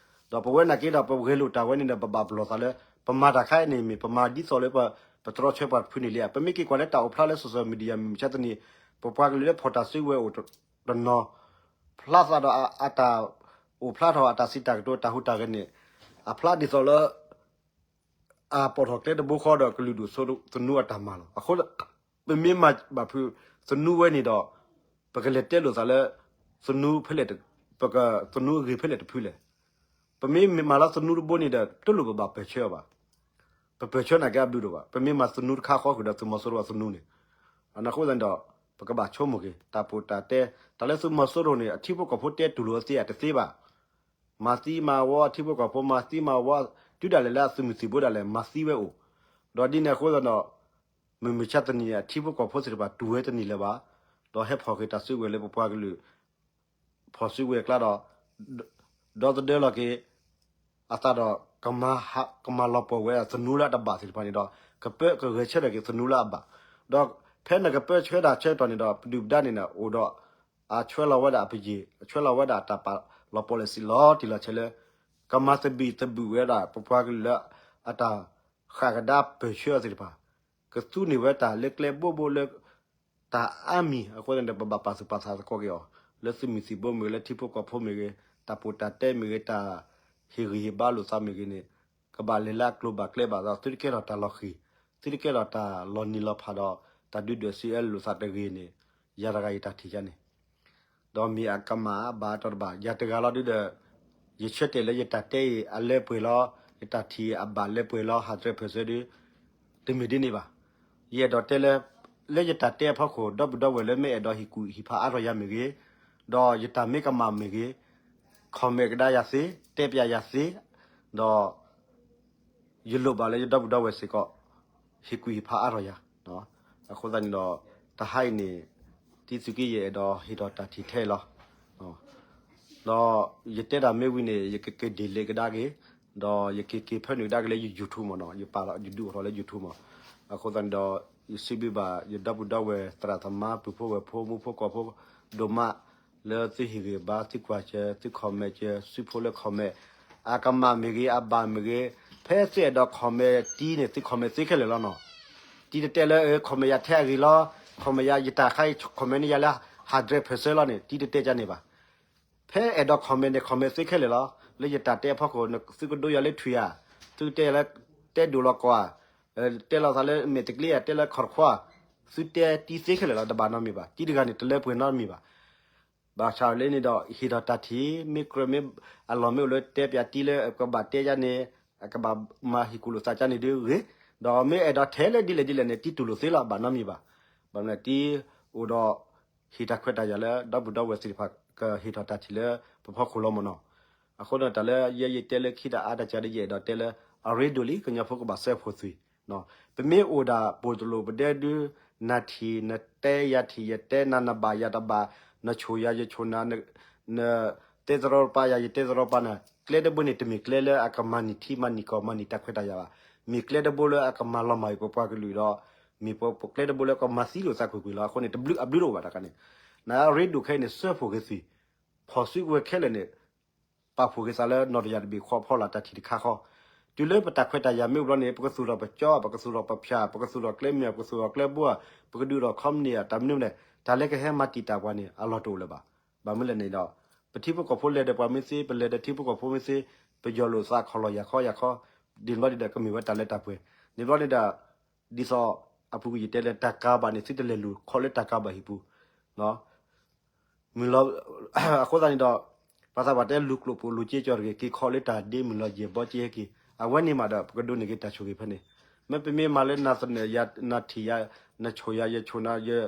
ဒီးပဝဲနာ်က့ဒီး ပဂဲၤလိာ်တၢ်ဝဲန့ၣ်ဒီး ပဘၣ်ပလီၢ်သးလၢ ပမၤတၢ်ခါအံၤန့ၣ်မ့ၢ် ပမၤဒ်သိးလၢပတတြီဆၢပှၤတဖုန့ၣ်လံဧါ. ပမ့ၢ်က့ၤကွၢ်လၢတၢ်အိၣ်ဖျါလၢ social media မုၢ်မဆါတနံၤ ပပှၤကလုာ်လၢဖီၣ်တၢ်စုကဝဲၤအိၣ်တနီၤ ဖျါသးဒီးအတၢ်အိၣ်ဖျါထီၣ်အတၢ်စံးတၢ်ကတိၤတၢ်ဟူးတၢ်ဂဲၤန့ၣ် အဖျါဒ်သိးလၢ အပိာ်ထီၣ်ကျဲတဘိဃီဒီးကလုာ်ဒူၣ်စိသနူအတၢ်မၤလီၤ. အဃိ ပမ့ၢ်မၤဘၣ်ဖုးသနူဝဲန့ၣ်ဒီး ပကလဲၤတဲလိာ်သးလၢ သနူဖဲလဲၣ်, ပကသနူအဂ့ၤဖဲလဲၣ်တဖုလဲၣ်. ပမ့ၢ်မၤလီၤသနူတဘိန့ၣ်ဒီး တလိၣ်ပဘၣ်ပၢၢ်ဆၢအီၤဘၣ်. ပပၢၢ်ဆၢနာ်က့အဘျုးဒိၣ်ဘၣ်. ပမ့ၢ်မၤသနူတခါဃီဃုာ်ဒီးသုးမီၤစိရိၤအသနူန့ၣ် အဃိသတးန့ၣ်ဒီး ပကဘၣ်ဆိကမိၣ်က့ၤ တၢ်ပီးတၢ်တဲ တၢ်လၢသုးမီၤစိရိၤန့ၣ် အထံဖိကီၢ်ဖိတဲတူၢ်လိာ်အသ့အတသ့ဘၣ်. မၤသံမၤဝီအထံဖိကီၢ်ဖိ မၤသံမၤဝီ တုၤဒၣ်လဲာ်လၢအသုးမုၢ်သံၣ်ဘိဒၣ်လဲာ် မၤသံဝဲအိၣ်, ဒီးဒ်န့ၣ်အဃိသတးဒီး မုၢ်မဆါတနံၤအထံဖိကီၢ်ဖိသ့ၣ်တဖၣ်တူၢ်ဝဲတန့ၢ်လၢၤဘၣ်, ဒီးဟဲဖီၣ်က့ၤတၢ်စုကဝဲၤလၢပပှၤကလုာ် ဖီၣ်စုကဝဲၤအကျါဒီး ဒီသဒၢလီၤက့ၤ အသးဒီး ကမၤလီၤပှီၢ်ဝဲသနူလၢအတဘၣ်သ့ၣ်တဖၣ်န့ၣ်ဒီး ကပၢကဂဲၤဆၢထၢၣ်က့ၤသနူလၢအဘၣ်, ဒီးဖဲနကပၢဆၢတၢ်ဆၢကတီၢ်န့ၣ်ဒီး ပဒုၣ်ပဒါန့ၣ်န့ၣ် အိၣ်ဒီး အဆွဲလီၤဝဲဒၣ်အပယီၤ, အဆွဲလီၤဝဲဒၣ်အတၢ်ပာ်လီၤပီၣ်လဲၣ်စံးလီၤတံၢ်လီၤဆဲးလၢ ကမၤသဘံၣ်သဘုၣ်ဝဲဒၣ် ပပှၤကလုာ်လၢအတၢ်ဃၣ်ကဒါပၢၢ်ဆၢအီၤသ့ၣ်တဖၣ် ကသူန့ၢ်ဝဲတၢ်လၢကျဲဘိဘိလၢ တၢ်အါမံၤအဃိသတးန့ၣ် ပဘၣ်ပာ်သူၣ်ပာ်သးသကိးက့ၤအီၤ, လၢသုးမုၢ်သံၣ်ဘိမ့ၢ်ဂ့ၤ လၢထံဖိကီၢ်ဖိမ့ၢ်ဂ့ၤ, တၢ်ပီးတၢ်တဲမ့ၢ်ဂ့ၤ, တၢ်ဟ့ၣ်ဂံၢ်ဟ့ၣ်ဘါလိာ်သးမ့ၢ်ဂ့ၤန့ၣ် ကဘၣ်လဲၤလၢအကျိၤဘၣ်ကျဲဘၣ်ဒီး သုတကဲထီၣ်တၢ်လီၤဃံၤ, သုတကဲထီၣ်တၢ်လီၤနံၤလီၤဖးဒီး တၢ်ဒုးဒွဲၣ်စံးအၢလိာ်သးတဂ့ၤန့ၣ် ယၤတဂၤယတၢ်ထံၣ်ယါန့ၣ် ဒီးမ့ၢ်အကမၣ်အဘၣ်အတီတဘၣ် ယၤတဂၤလီၤဒုဒီး ယဆၢတဲာ်လၢယတၢ်တဲအံၤအလၢပှဲၤလီၤ, ယတၢ်ထံၣ်အဘၣ်လၢပှဲၤလီၤ ဟးတြဲၤဖၢၣ်စၢၤဒု တမ့ၢ်ဒ်န့ၣ်ဘၣ်. ယအဲၣ်ဒိးတဲလၢ လၢယတၢ်တဲအဖီခိၣ် ဒီပုၢ်ဒီဝဲၢ်လၢမ့ၢ်အဲၣ်ဒိးဟ့ၣ်ကူၣ်ဟ့ၣ်ဖးအါထီၣ်ယၤမ့ၢ်ဂ့ၤ, ဒီးယတၢ်မ့ၢ်ကမၣ်မ့ၢ်ဂ့ၤ, comment ကဒါယၤသ့, တဲပျးယၤသ့, ဒီး ယလိၣ်ဘၣ်လၢယဒီပုၢ်ဒီဝဲၢ်စ့ၢ်ကီး ဟ့ၣ်ကူၣ်ဟ့ၣ်ဖးအါထီၣ်ယၤ. အဃိသတးန့ၣ်ဒီး တဟါအံၤန့ၣ် တံသုးက့ယအဲၣ်ဒိးဟ့ၣ်ထီၣ်တၢ်ထံၣ်ထဲလီၤ. ဒီးယတဲတၢ်မ့ၢ်ဝံၤန့ၣ် ယကက့ၤဒ်လဲၣ်ကဒါက့ၤ, ဒီးယက့ၤက့ၤဖၢနုာ်ကဒါက့ၤလၢယ YouTube မ့ၢ်နီၤ, ယပာ်လီၤယဒုးအိၣ်ထီၣ်လၢ YouTube မ့ၢ်. အဃိသတးန့ၣ်ဒီး ယစံးဘျုးဘၣ် ယဒီပုၢ်ဒီဝဲၢ် သရၣ်သမါ ပုၢ်ဖိဝဲၢ်ဖိ မူဖိကီၢ်ဖိ ဒိၣ်မး လၢသုဟ့ၣ်ဂံၢ်ဘါ သုကွၢ်စၢၤ သု comment စၢၤ စုဖိလၢ comment အကမၣ်မ့ၢ်ဂ့ၤ အဘၣ်မ့ၢ်ဂ့ၤ, ဖဲသုအဲၣ်ဒိး comment တံၤန့ၣ် သု comment သ့ခဲလၢာ်လီၤနီၤ. တံၤတတဲလၢ comment ယၤထဲအဂ့ၤလီၤ, comment ယၤယတၢ်ခါအံၤ comment န့ၣ်ယၤလၢ ဟးတြဲၤဖၢၣ်စၢၤလီၤန့ၣ် တံၤတတဲကန့ၣ်ဘၣ်. ဖဲအဲၣ်ဒိး comment န့ၣ် comment သ့ခဲလၢာ်လီၤ. လၢယတၢ်တဲအဖီခိၣ် သုကဒိယၤလၢထွံၣ်ဧါ, သုတဲယၤလၢ တဲဒိၣ်လီၤကီးဧါ, တဲလီၤသးလၢမဲာ်တကျ့ဧါ, တဲလၢခီၣ်တခွါ, သုတဲတံၤသ့ခဲလၢာ်လီၤ. တဘၣ်နီတမံၤဘၣ်. တံၤတဂၤန့ၣ် တလၢပှဲၤနီတမံၤဘၣ်. ဘၣ်ဆၣ်လၢန့ၣ်ဒီး ဟ့ၣ်ထီၣ်တၢ်ထံၣ် မ့ၢ်ကြၢးမ့ၢ်အလီၢ်မ့ၢ်အိၣ်လၢတဲပၠးတံၤလၢ ကဘၣ်တဲယၤန့ၣ် အကဘၣ်မၤဟ့ၣ်ကူၣ်လိာ်သးကန့ၣ်ဒုဂ့ၤ, ဒီးမ့ၢ်အဲၣ်ဒိးထဲလၢဒ်လဲၣ်ဒ်လဲၣ်န့ၣ် တံၤတူၢ်လိာ်သ့လီၤ ဘၣ်နီတမံၤဘၣ်. ဘၣ်မနုၤတံၤအိၣ်ဒီး ဟ့ၣ်တၢ်ခွဲးတၢ်ယာ်လၢ ဒီပုၢ်ဒီဝဲၢ်သ့ၣ်တဖၣ် ကဟ့ၣ်ထီၣ်တၢ်ထံၣ်လၢပဖီခိၣ်လီၤမ့ၢ်နီၤ. အဃိဒီးတၢ်လၢယဲယတဲလၢခံတၢ်အါတၢ်စှၤဒီး ယအဲၣ်ဒိးတဲလၢ အရ့ဒိၣ်လံ ကညီဖိကဘၣ်စၢဖှိၣ်သွံၣ် ပမ့ၢ်အိၣ်ဒၣ်ပိာ်တလိာ်ပဒဲဒု နၤထံၣ်နတဲယၤထံၣ်ယတဲနၤ နဘၣ်ယၤတဘၣ် နဆိၣ်ယၤယဆိၣ်နၤ နတဲသရီပာ်ယၤ ယတဲသရီပာ်နၤ ကျဲတဘိန့ၣ် တမ့ၢ်ကျဲလၢအကမၤန့ၢ်ထံမၤန့ၢ်ကီၢ်မၤန့ၢ်တၢ်ခွဲးတၢ်ယာ်ဘၣ်. မ့ၢ်ကျဲတဘိလၢအကမၤလီၤမၢ်အံၤပပှၤကလုာ်ဒီး မ့ၢ်ပကျဲတဘိလၢကမၤသံလိာ်သးကွ့ၢ်ကွ့ၢ်လီၤ. အဃိန့ၣ် တဘျုးအဘျုးတအိၣ်ဘၣ်တခါန့ၣ် နအရ့ဒိၣ်ခဲအံၤန့ၣ် စၢဖှိၣ်က့ၤသွံၣ် ဖီၣ်စုကဝဲၤခဲလၢာ်န့ၣ် ပာ်ဖှိၣ်က့ၤသးလၢနီၢ်တယၢ်တဘ့ၣ်ဃီဖီလာ်တၢ်ထံၣ်တခါဃီ, တုၤလၢပတၢ်ခွဲးတၢ်ယာ်မ့ၢ်အိၣ်ဘျီန့ၣ် ပကသူၣ်ထီၣ်ပကၠီ ပကသူၣ်ထီၣ်ပဖၠၣ် ပကသူၣ်ထီၣ်ကျဲမ့ၢ် ပကသူၣ်ထီၣ်ကျဲဘိ ပကဒုးထီၣ်ခီမနံၣ် တၢ်မနုၤမနုၤ တၢ်လၢကဟဲမၤတံာ်တာ်ပှၤန့ၣ် အလီၢ်တအိၣ်လၢၤဘၣ်. ဘၣ်မနုၤလဲၣ်န့ၣ်ဒီး ပထံဖိကီၢ်ဖိလဲၤဒီးပှၤမ့ၢ်သ့ ပလဲၤဒီးထံဖိကီၢ်ဖိမ့ၢ်သ့ ပယီၤလိာ်သးခီၣ်လီၤယၤခီယၤခီ ဒ်န့ၣ်ဘျီဒ်ဒီး ကမ့ၢ်ဝဲတၢ်လၢတၢ်ပှဲၤ န့ၣ်ဘျီဒ်ဒီး ဒ်သိးအပူၤကွံာ်ယတဲလၢ တၢ်ကၤဘၣ်န့ၣ် သုတလဲၤလူၤခီလၢတၢ်ကၤဘၣ်ဟံၣ်ပူၤ မုၢ်လီၤ အဃိသတးန့ၣ်ဒီး ပှၤသးပှၢ်တဲလူၤကျိာ်ပိာ်လူၤစ့ကၠီတဂ့ၤ က့ၤခီလၢတၢ်ဒ့မုၢ်လီၤယဲၢ်ဘီက့ဟဲက့ၤ အဝဲန့ၣ်မးဒီး ပကဒိးန့ၢ်က့ၤတၢ်ဆိၣ်ဂ့ၤဖဲန့ၣ်, မ့တမ့ၢ်မၤလၢနၤသနၢၣ်ယၤ နၤထံၣ်ယၤ, နဆိၣ်ယၤ ယဆိၣ်နၤ ယ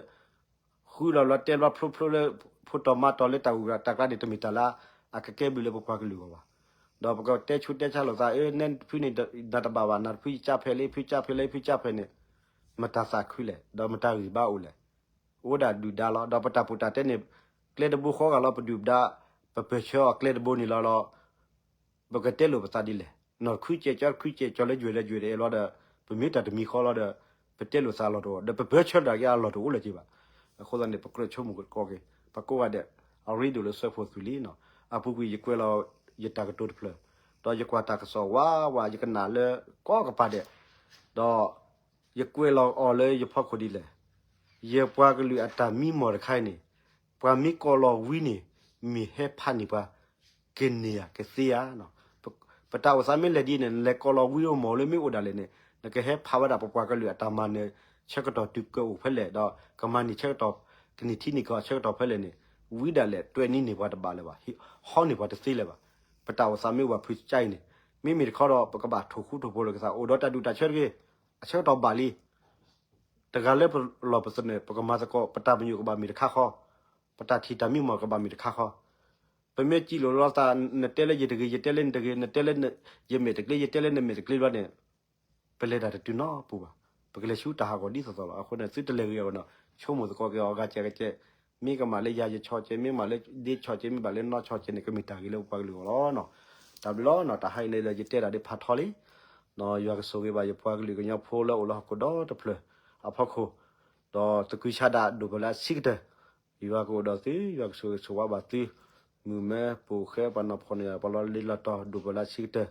ဃုလီၤဘျီတဲဘျီဖျိဖျိလၢ ဖိတီၤမါတီၤလၢတၢ်အိၣ်တၢ်ကျါန့ၣ် တမ့ၢ်တၢ်လၢအကကဲဘျုးလၢပပှၤကလုာ်အဂီၢ်ဘၣ်. ဒီးပကတဲဆူးတဲဆါလိာ်သး အၢ နဲဖုန့ၣ် နၤတဘၣ်ဘၣ် နၤတဖုယကၢ်ဖဲလဲၣ် ဖုကၢ်ဖဲလဲၣ် ဖုကၢ်ဖဲန့ၣ် မတၤသးခုလဲၣ် ဒီးမတၤဂံၢ်ဘါအိၣ်လဲၣ်. အိၣ်ဒၣ်ဒုၣ်ဒါလီၤ. ဒီးပတၢ်ပီးတၢ်တဲန့ၣ် ကျဲတဘိဃီဂာ်လီၤ ပဒုၣ်ပဒါ ပပၢၢ်ဆၢအီၤကျဲတဘိန့ၣ်လီၤလီၤ. ပကတဲလိာ်ပသးဒ်လဲၣ်, နီၢ်တခုကဲၣ်ကၠီတခုကဲၣ်ကၠီလၢယွဲၢ်လၢယွဲၢ်တအဲၣ်လီၤဒီး ပမ့ၢ်တၢ်တမံၤဃီလီၤဒီး ပတဲလိာ်သးအလီၢ်တအိၣ် ဒီးပပၢၢ်ဆၢတၢ်က့ၤအလီၢ်တအိၣ်လၢၤက့ၤဘၣ်. အဃိသတးန့ၣ် ပကြၢးဆိကမိၣ်က့ၤ ပကိးဂၤဒဲး အရ့ဒိၣ်လၢဆၢဖိသုးလံနီၤ. အပူၤကွံာ်ယကွဲးလီၤယတၢ်ကတိၤတဖျၢၣ်, ဒီးယကွၢ်တၢ်ကစီၣ်ဝးဝး ယကနၣ်လၢကိးကပၤဒဲး, ဒီး ယကွဲးလီၤအီၤလၢယဖီခိၣ်ဒ်လဲၣ်. ယပှၤကလုာ်အတၢ်မံမီၢ်တခါအံၤန့ၣ် ပှၤမ့ၢ်ကိးလီၤဝံၤန့ၣ် မ့ၢ်ဟဲဖးန့ၢ်ပှၤ ကန့ၢ်ဧါကသ့ဧါ. ပတၢ်အိၣ်သးမ့ၢ်လဲၤဒ်န့ၣ် နလဲၤကိးလီၤဝံၤအိၣ်မီၢ်လၢမ့ၢ်အိၣ်ဒၣ်လဲာ်န့ၣ် နကဟဲဖးဝဲဒၣ်ပပှၤကလုာ်အတၢ်မၤနၢၤဆၢကတီၢ်တုၤကအိၣ်ဖဲလဲၣ် ဒီးကမၤန့ၢ်ဆၢကတီၢ် ကန့ၢ်ထံန့ၢ်ကီၢ်ဆၢကတီၢ်ဖဲလဲၣ်န့ၣ် ဝံၤဒၣ်လဲာ် တွဲၣ်န့ၢ်န့ၢ်ပှၤတဘၣ်လၢၤဘၣ်, ဟီန့ၢ်ပှၤတသ့လၢၤဘၣ်. ပတၢ်အိၣ်သးမ့ၢ်အိၣ်ဘၣ်ဖုကၠါအံၤန့ၣ် မ့မ့ၢ်တခီဒီး ပကဘၣ်ထိၣ်ဃူထိၣ်ဖိးလိာ်ကသး အိၣ်ဒီးတၢ်ဒူၣ်တၢ်ဆၢတဂ့ၤ, အဆၢကတီၢ်ဘၣ်လံ တဂၤလၢပလီၢ်ပသနၢၣ် ပကမၤသကိး ပတၢ်ပညိၣ်ကဘၣ်မ့ၢ်တခါဃီ, ပတၢ်ထံၣ်တၢ်မံမီၢ်ကဘၣ်မ့ၢ်တခါဃီ. ပမ့ၢ်စံးလိာ်လီၤသး နတဲလၢယတဂ့ၤ ယတဲလၢနတဂ့ၤ နတဲလၢ ယမဲာ်တကျ့ ယတဲလၢနမဲာ်တကျ့ဘျီန့ၣ် ပလဲၤတၢ်တတုၤနီတပူၤဘၣ်. ပကလဲၤဆူတၢ်ဟးဂီၤဒ်သိးသိးလီၤ. အဃိန့ၣ် သုတလဲၤဂ့ၤအဂီၢ်နီၤ ဆိကမိၣ်သကိးက့ၤအီၤ ဂၤကဲဂၤကဲ မ့ၢ်ကမၣ်လၢယၤယဆီၣ်ကဲ မ့ၢ်မၣ်လၢဒ့ဆီၣ်ကဲ မ့ၢ်ဘၣ်လၢနီၢ်ဆီၣ်ကဲန့ၣ် ကမ့ၢ်တၢ်ဂ့ၤလၢပပှၤကလုာ်အဂီၢ်လီၤနီၤ. တၢ်ဘျုးလီၤနီၤ တၢ်ဟါအံၤန့ၣ်ဒီး ယတဲတၢ်ဒ်ဖးထီလံ ယွၤကဆိၣ်ဂ့ၤဘၣ်ယပှၤကလုာ်ကညီဖိလၢအိၣ်လၢဟီၣ်ခိၣ်ဒီတဖျၢၣ်အဖီခိၣ်, ဒီးသကုၤဆးဒးဒိၣ်ပှၤလၢအဆံးကတၢၢ်, ယွၤကအိၣ်ဒီးသု ယွၤကဆိၣ်ဂ့ၤဆိၣ်ဝါဘၣ်သု, မုၣ်မဲပိာ်ဃဲပှၤနီၢ်ဖှီၣ်န့ၣ် ပှၤလီၤလ့လီၤတီၤဒိၣ်ပှၤလၢအဆံးကတၢၢ်,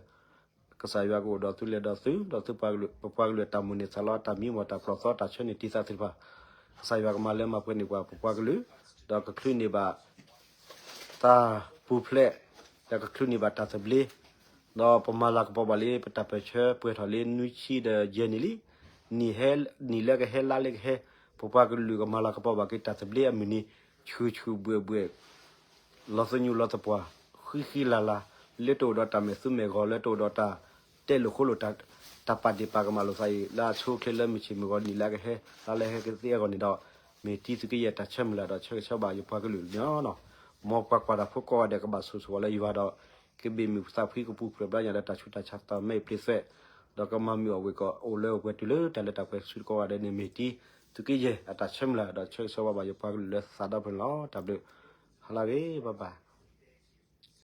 ကစၢ်ယွၤကအိၣ်ဒီးသုလဲၤဒီးသု ဒီးသုပှၤကလုာ် ပပှၤကလုာ်အတၢ်မိၣ်န့ၢ်သးလီ အတၢ်မံမီၢ်တၢ်ပျီၢ်သီတၢ်ဆၢန့ၢ်တံၢ်သးသ့ၣ်တဖၣ်, ကစၢ်ယွၤကမၤလၢမၤပှဲၤန့ၢ်ပှၤပပှၤကလုာ်, ဒီးကချုးန့ၢ်ဘၣ် တၢ်ပူၤဖျဲး, ဒီးကချုးန့ၢ်ဘၣ်တၢ်သဘျ့, ဒီးပမၤလၤကပီၤဘၣ်လံ ပတၢ်ပၢၢ်ဆၢပှဲၤထီၣ်လံနွံဆံဒီးယဲၢ်နံၣ်လံ, နံၣ်ဟဲ နံၣ်လၢကဟဲလါလၢကဟဲ, ပပှၤကလုာ်ကမၤလၤကပီၤဘၣ်က့ၤတၢ်သဘျ့အမုၢ်နံၤ, ဆူၣ်ဆူၣ်ဘှဲၣ်ဘှဲၣ်, လီၤသညူးလီၤသပှၢ်, ဃံဃံလၤလၤ, လၢတအိၣ်ဒီးတၢ်မဲာ်သူမဲာ်ဂီၤ လၢတအိၣ်ဒီးတၢ်တဲလိာ်ဃိလိာ် တၢ်ပာ်ဒ့ၣ်ပာ်ကမၣ်လိာ်သးအံၤ လၢအဆိအချ့လၢမုၢ်ဆ့ၣ်မုၢ်ဂီၤနံၣ်လၢကဟဲ လါလၢဟဲကသ့အဂီၢ်န့ၣ်ဒီး, မ့ၢ်တံၤသုးက့ယဲၢ်တၢ်ဆၢမုၢ်လၢ်ဒီးဆၢဂ့ၤဆၢဝါဘၣ်ယပှၤကလုာ်လီၤနီၤ, မ်ပှၤကွၢ်တၢ်ဖိကိးဂၤဒဲးကဘၣ်ဆိၣ်ဂ့ၤဆိၣ်ဝါလၢယွၤဒီး, ကဘ့ၣ်မုၢ်သးဖှံကပူၤဖျဲးဘျါညါလၢတၢ်ဆူးတၢ်ဆါသးမဲအံၤပျ့ၤသွဲး, ဒီးကမၤမုာ်အီၣ်ဝ့ၢ်ကီး အိၣ်လၢအိၣ်ပှဲၤတုၤလၢတၢ်လၢတၢ်ပှဲၤဆူကိးဂၤဒဲးန့ၣ် မ့ၢ်တံၤသုးက့ယဲၢ်အတၢ်ဆၢမုၢ်လၢ်ဒီးဆၢဂ့ၤဆၢဝါဘၣ်ယပှၤကလုာ်လၢသးဒီဖျၢၣ်န့ၣ်လီၤ. တၢ်ဘျုး, ဟါလၢအဂ့ၤ, bye bye.